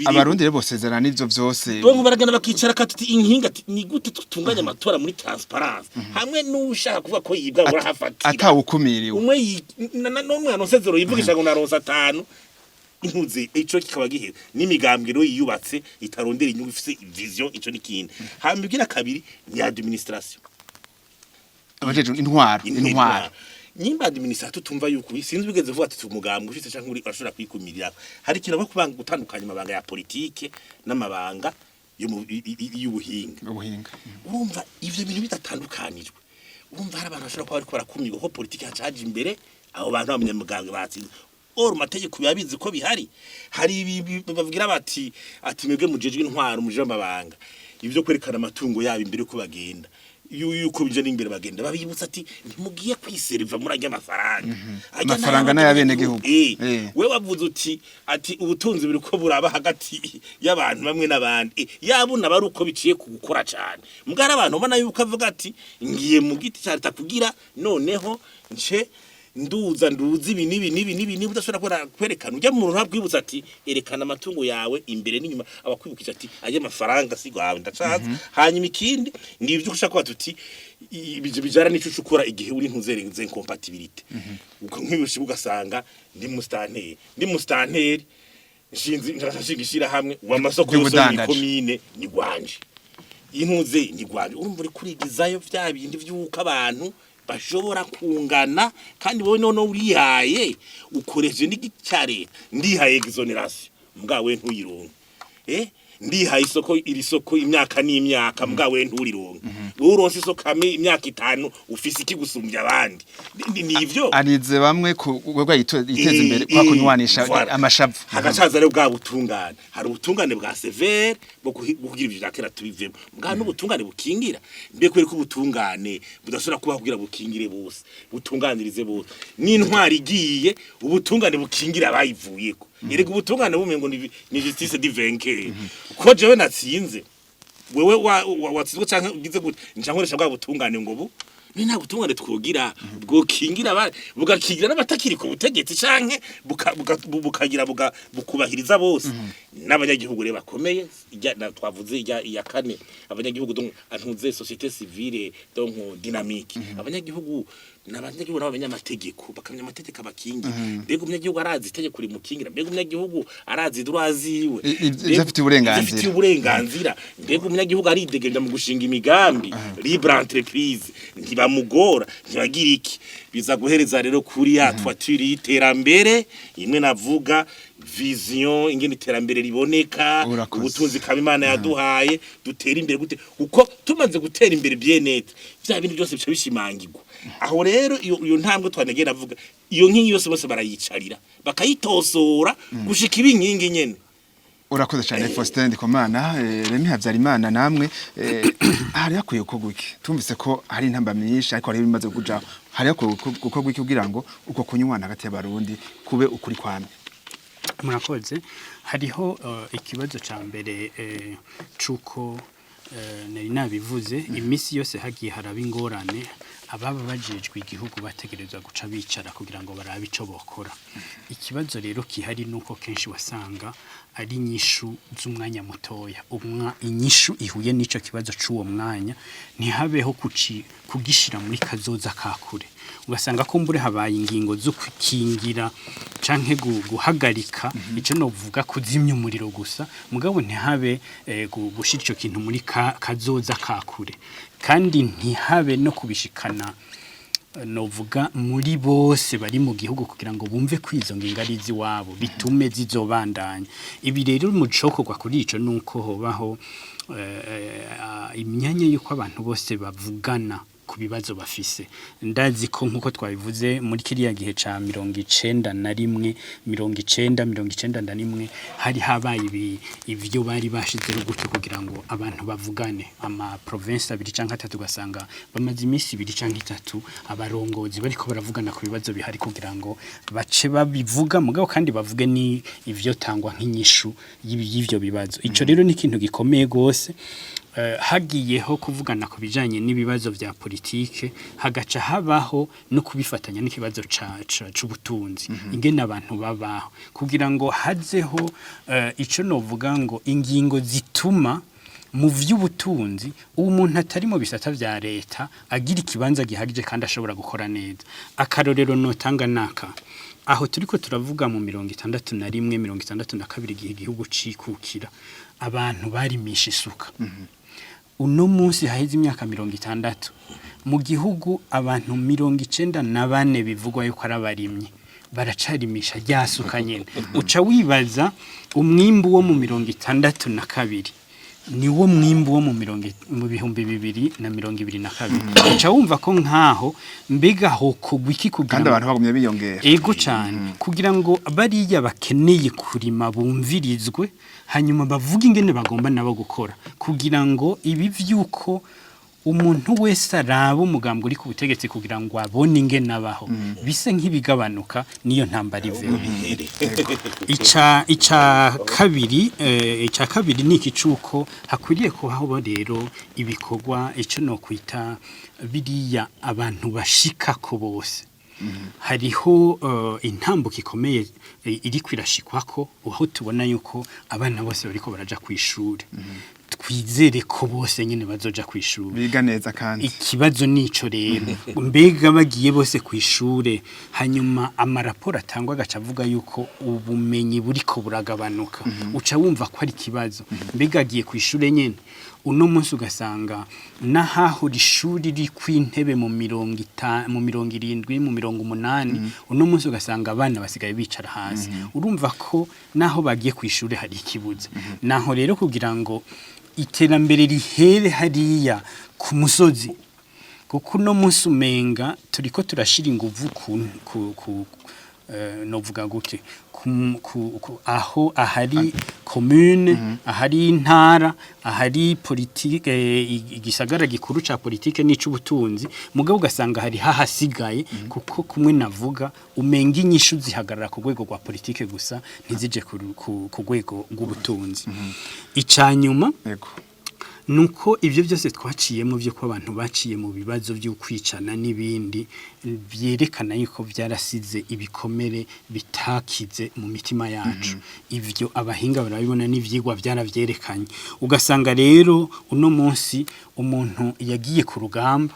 Abarundi rero bosezerana n'ivyo vyose. Donc baragenda bakicara katuti inkinga ati ni gute tutunganya amatora muri transparence, hamwe n'ushaka kuvuga ko yibwa urahafatira Atawukumiriwe. Umwe n'umwe yaronse zéro yivugisha ngo naronse atanu, intuze ico kikaba gihera. N'imigambwe rero yiyubatse itarondera inyungu, ifise vision, ico n'ikindi. Hama igira kabiri ni administration. Abajejwe intwaro, intwaro. Nyimba administrateur tumva yuko sinzi bigeze vuga ati umugambwe ushitse canke uri urashobora kwikumirira, hari ikintu bwo kubanga gutandukanya amabanga ya politike n'amabanga y'ubuhinga. Ubuhinga. Urumva ivyo bintu bidatandukanijwe, urumva hari abantu bashobora kuba bariko barakumirwa ko politike hacaje imbere abo bantu b'abanyamugambwe batsinze. Or mategeko biba bizi ko bihari, hari bavugira bati ati mwebwe mujejwe intwaro, mujejwe amabanga, ibyo kwerekana amatungo yabo imbere uko bagenda, yuko bije n'imbere bagenda babibutsa ati ntimugiye kwiseriva murajya amafaranga. Ajya Amafaranga n'ayabenegihugu. We wavuze uti ati ubutunzi buri ko buraba hagati y'abantu bamwe n'abandi. Yabuna bari uko biciye ku gukora cyane, mbwara abantu ubona yuko avuga ati ngiye mu giti cya leta kugira noneho nce nduza nduza ibi nibi nibi nibi niba udashobora kwerekana ujya mu ruhara bwibutsa ati erekana amatungo yawe imbere n'inyuma, abakwibukije ati ajya amafaranga si gwawe ndacaza. Hanyuma ikindi ni ibyo ushaka kuba tuti bijara n'ico ukora igihe uri ntuzerenze incompatibilité. Uko nk'ibishibuka ugasanga ndi mustanteri nshinze ndashinga ishira hamwe wa masoko yose yo muri Y'ubudandaji. komine ni gwanje, intuze ni gwanje. Urumva uri kurigizayo vya bindi vy'uko abantu bashobora kungana, kandi wowe none urihaye ukoresheje n'igiti cya leta. Ndihaye exonération mbwawe ntuyironke, ndihaye isoko, iri soko imyaka n'imyaka, mbwawe nturironke. Wowe uronse isoko hamwe imyaka 5, ufise iki gusumbya abandi? Ni ivyo. Anize bamwe ku rwego yiteza imbere kwa kunywanisha Voilà. amashavu. Hagacaza rero bwa butungane. Hari ubutungane bwa sévère bwo kugira ivyo vya kera tubivemo, bwa n'ubutungane bukingira. Mbe kubera ko ubutungane budashobora kuba kugira bukingire bose, butunganirize bose, n'intwari igiye ubutungane bukingira abayivuyeko. Erega ubutungane bumengo ni justice du vainqueur, ko jewe natsinze, wewe watsinzwe canke ugize gute, nca nkoresha bwa butungane ngo bu ni nta butungane twogira bwokingira bugakingira n'abatakiri ku butegetsi, canke bukagira bukubahiriza bose n'abanyagihugu rero bakomeye. Ijya twavuze ijya iya kane, abanyagihugu, donc antuze société civile, donc dynamique. Abanyagihugu n'abanyagihugu n'abanyamategeko bakamenya amategeko abakingira. Mbega umunyagihugu arazi itegeko rimukingira? Mbega umunyagihugu arazi droit ziwe? Ivyo afitiye uburenganzira. Ivyo afitiye uburenganzira. Mbega umunyagihugu aridegembya mu gushinga imigambi, libre entreprise, ntibamugora, ntibagira iki? Biza guhereza rero kuri ya toiture y'iterambere imwe navuga, vision ingene iterambere riboneka. Urakoze. Ubutunzi kaba Imana yaduhaye, dutera imbere gute? Kuko tumaze gutera imbere bien-être, vya bintu byose bica bishimangirwa. Aho rero iyo ntambwe twanegera avuga, iyo nkingi yose bose barayicarira bakayitosora gushika ibinkingi nyene. Urakoze cyane, Faustin Ndikumana. Remy Habyarimana, namwe hari hakwiye gukorwa iki? Tumvise ko hari intamba myinshi, ariko hari ibimaze kuja. Hari hakwiye gukorwa iki kugira ngo uko kunywana hagati y'Abarundi kube ukuri kwamye? Murakoze. Hariho ikibazo ca mbere, cuko Nari nabivuze, iminsi yose hagiye haraba ingorane, ababa bajejwe igihugu bategerezwa guca bicara kugira ngo barabe ico bokora. Ikibazo rero kihari nuko kenshi wasanga ari inyishu z'umwanya mutoya, inyishu ihuye n'ico kibazo c'uwo mwanya, ntihabeho kugishira muri kazoza ka kure. Ugasanga kumbure habaye ingingo zo kukingira canke guhagarika ico novuga kuzimya umuriro gusa, mugabo ntihabe gushira ico kintu muri kazoza ka kure, kandi ntihabe no kubishikana novuga muri bose bari mu gihugu kugira ngo bumve ko izo ngingo ari iz'iwabo, bitume zizobandanya. Ibi rero mu cokorwa kuri ico nuko hobaho imyanya y'uko abantu bose bavugana ku bibazo bafise. Ndazi ko nkuko twabivuze muri kiriya gihe ca 91, 90, 91, hari habaye ivyo bari bashizeho gutyo kugira ngo abantu bavugane, ama province abiri canke atatu, ugasanga bamaze iminsi 2 canke 3 abarongozi bariko baravugana ku bibazo bihari kugira ngo bace babivuga, mugabo kandi bavuge ni ivyo tangwa nk'inyishu y'ivyo bibazo. Ico rero ni ikintu gikomeye gose. Hagiyeho kuvugana ku bijanye n'ibibazo vya politike, hagaca habaho no kubifatanya n'ikibazo c'ubutunzi, ingene abantu babaho, kugira ngo hazeho ico novuga ngo ingingo zituma mu vy'ubutunzi umuntu atari mu bisata vya leta agira ikibanza gihagije kandi ashobora gukora neza. Akarorero notanga naka: aho turiko turavuga mu 61, 62, igihe igihugu cikukira, abantu barimisha isuka. Uno munsi haheze imyaka 60, mu gihugu abantu 94 bivugwa yuko ari abarimyi baracarimisha rya suka nyene. Uca wibaza, umwimbu wo mu 62 niwo mwimbu wo mu 2022. Uca wumva ko nkaho mbega hokogwa iki kugira kandi abantu bagumye biyongera. Ego cyane, kugira ngo bariya bakeneye kurima bumvirizwe, hanyuma bavuge ingene bagomba nabo gukora, kugira ngo ibi vy'uko umuntu wese araba umugambi uri ku butegetsi kugira ngo abone ingene abaho bise nk'ibigabanuka, niyo ntambara iveho. Bihere. Ica kabiri ni iki cuko hakwiriye kubaho rero ibikorwa ico no kwita biriya abantu bashikako bose. Hariho intambuko ikomeye iriko irashikwako, aho tubona yuko abana bose bariko baraja kw'ishure. Twizere ko bose nyene bazoja kw'ishure biga neza kandi. Ikibazo nico rero, mbega bagiye bose ku ishure, hanyuma amaraporo atangwa agaca avuga yuko ubumenyi buriko buragabanuka, uca wumva ko ari ikibazo. Mbega agiye ku ishure nyene, uno munsi ugasanga n'ahahora ishuri riri kw'intebe mu 70, mu 80, uno munsi ugasanga abana basigaye bicara hasi. Urumva ko naho bagiye ku ishure hari ikibuze. Naho rero kugira ngo iterambere rihere hariya ku musozi, kuko uno munsi umenga turiko turashira inguvu ku novuga gute, ku aho ahari commune, ahari intara, ahari politike, igisagara gikuru ca politike n'ic'ubutunzi, mugabo ugasanga hari hahasigaye, kuko kumwe navuga umenga inyishu zihagarara ku rwego rwa politike gusa, ntizije ku rwego rw'ubutunzi. Icanyuma nuko ibyo byose twaciyemo byo ko abantu baciye mu bibazo byo kwicana n'ibindi, byerekana yuko byarasize ibikomere bitakize mu mitima yacu. Ibyo abahinga barabibona n'ivyigwa byaravyerekanye. Ugasanga rero uno munsi umuntu yagiye ku rugamba,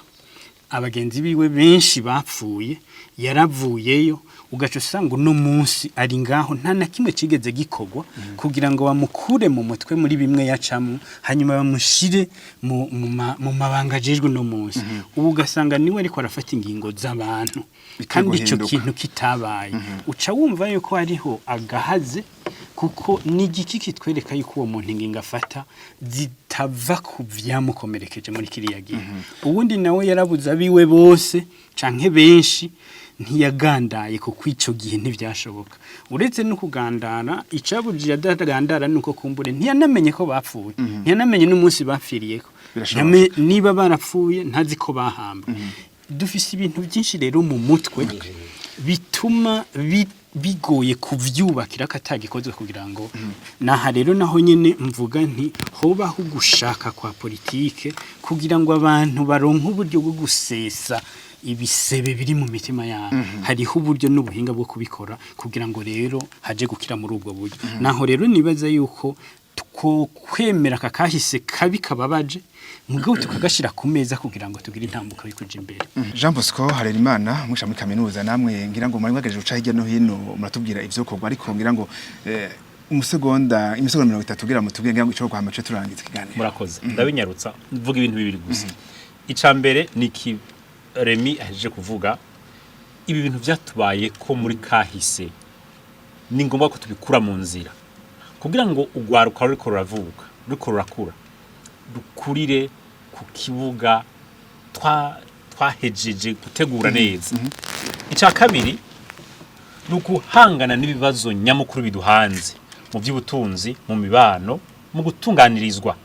abagenzi biwe benshi bapfuye, yaravuyeyo, ugaca usanga uno munsi ari ngaho nta na kimwe kigeze gikorwa kugira ngo bamukure mu mutwe muri bimwe yacamwo, hanyuma bamushire mu mabanga ajejwe uno munsi. Ubu ugasanga niwe ariko arafata ingingo z'abantu kandi ico guhinduka. kintu kitabaye. Uca wumva yuko hariho agahaze, kuko ni igiki kitwereka yuko uwo muntu ingingo afata zitava ku vyamukomerekeje muri kiriya gihe? Uwundi nawe yarabuze abiwe bose canke benshi, ntiyagandaye kuko ico gihe ntivyashoboka. Uretse no kugandara, icabujije adagandara nuko kumbure ntiyanamenye ko bapfuye, ntiyanamenye n'umunsi bapfiriyeko. Birashoboka. Niba barapfuye ntazi ko bahambwe. Dufise ibintu byinshi rero mu mutwe. Bituma bigoye kuvyubakira ko atagikozwe kugira ngo naha rero naho nyene mvuga nti hobaho gushaka kwa politike kugira ngo abantu baronke uburyo bwo gusesa ibisebe biri mu mitima yabo. Hariho uburyo n'ubuhinga bwo kubikora kugira ngo rero haje gukira muri ubwo buryo. Naho rero nibaza yuko two kwemera aka kahise kabi kababaje, mugabo tukagashira ku meza kugira ngo tugire intambuko yo kuja imbere. Jean Bosco Harerimana, mwisha muri kaminuza, namwe ngira ngo muri mwagerageje guca hirya no hino muratubwira ivyo korwa, ariko ngira ngo umusegonda, imisegonda 30 kugira mutubwire ngira ngo ico kwa mace turangiza ikiganiro. Murakoze. Ndabinyarutsa, mvuga ibintu bibiri gusa. Ica mbere ni ki Remy ahejeje kuvuga: ibi bintu byatubaye ko muri kahise ni ngombwa ko tubikura mu nzira kugira ngo urwaruka ruriko ruravuka, ruriko rurakura, rukurire ku kibuga twahejeje gutegura neza. Icya kabiri ni uguhangana n'ibibazo nyamukuru biduhanze mu by'ubutunzi, mu mibano, mu gutunganirizwa,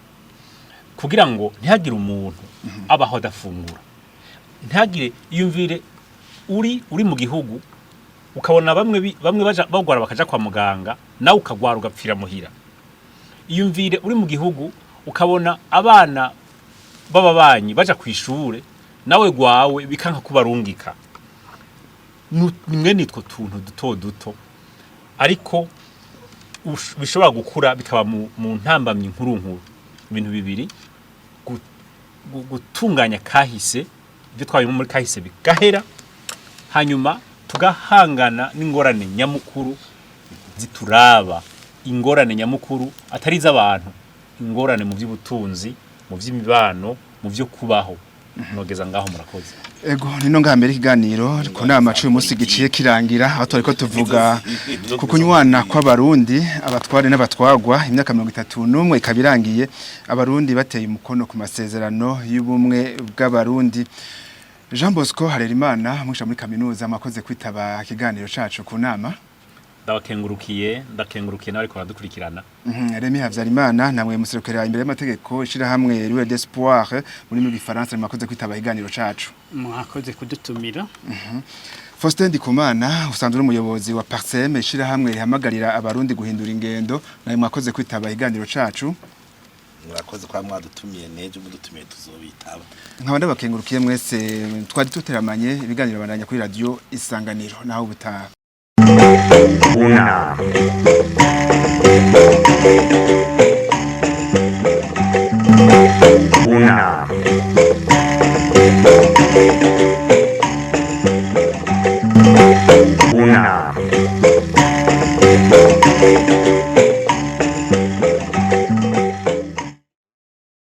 kugira ngo ntihagire umuntu abaho adafungura, ntihagire iyumvire uri mu gihugu ukabona bamwe baja bagwara bakaja kwa muganga, nawe ukagwara ugapfira muhira. Iyumvire uri mu gihugu ukabona abana b'ababanyi baja ku ishure, nawe gwawe bikanka kubarungika. Ni mwene utwo tuntu duto duto, ariko bishobora gukura bikaba mu ntambamyi nkuru nkuru. Ibintu bibiri: gutunganya kahise, ibyo twabonye muri kahise bigahera, hanyuma tugahangana n'ingorane nyamukuru zituraba, ingorane nyamukuru atari iz'abantu, ingorane mu by'ubutunzi, mu by'imibano, mu byo kubaho. Nogeza ngaho, murakoze. Ego, nino ngaha mbere ikiganiro ku nama c'uyu munsi giciye kirangira, aho turiko tuvuga ku kunywana kw'Abarundi, abatware n'abatwagwa, imyaka 31 ikaba irangiye Abarundi bateye umukono ku masezerano y'ubumwe bw'Abarundi. Jean Bosco Harerimana, mwisha muri kaminuza, mwakoze kwitaba ikiganiro cacu ku nama. Ndabakengurukiye, ndakengurukiye n'abariko baradukurikirana. Remy Havyarimana, namwe muserukira imbere y'amategeko ishirahamwe Rue d'Espoir muri mu Gifaransa, mwakoze kwitaba ikiganiro cacu. Mwakoze kudutumira. Faustin Ndikumana, usanzwe uri umuyobozi wa Parsem, ishirahamwe rihamagarira Abarundi guhindura ingendo, nawe mwakoze kwitaba ikiganiro cacu. Murakoze kwa mwadutumiye, nejo mudutumiye tuzobitaba. Nkaba ndabakengurukiye mwese twari tuteramanye. Ibiganiro bandanya kuri Radio Isanganiro, naho ubutaha. Unama. Unama. Unama.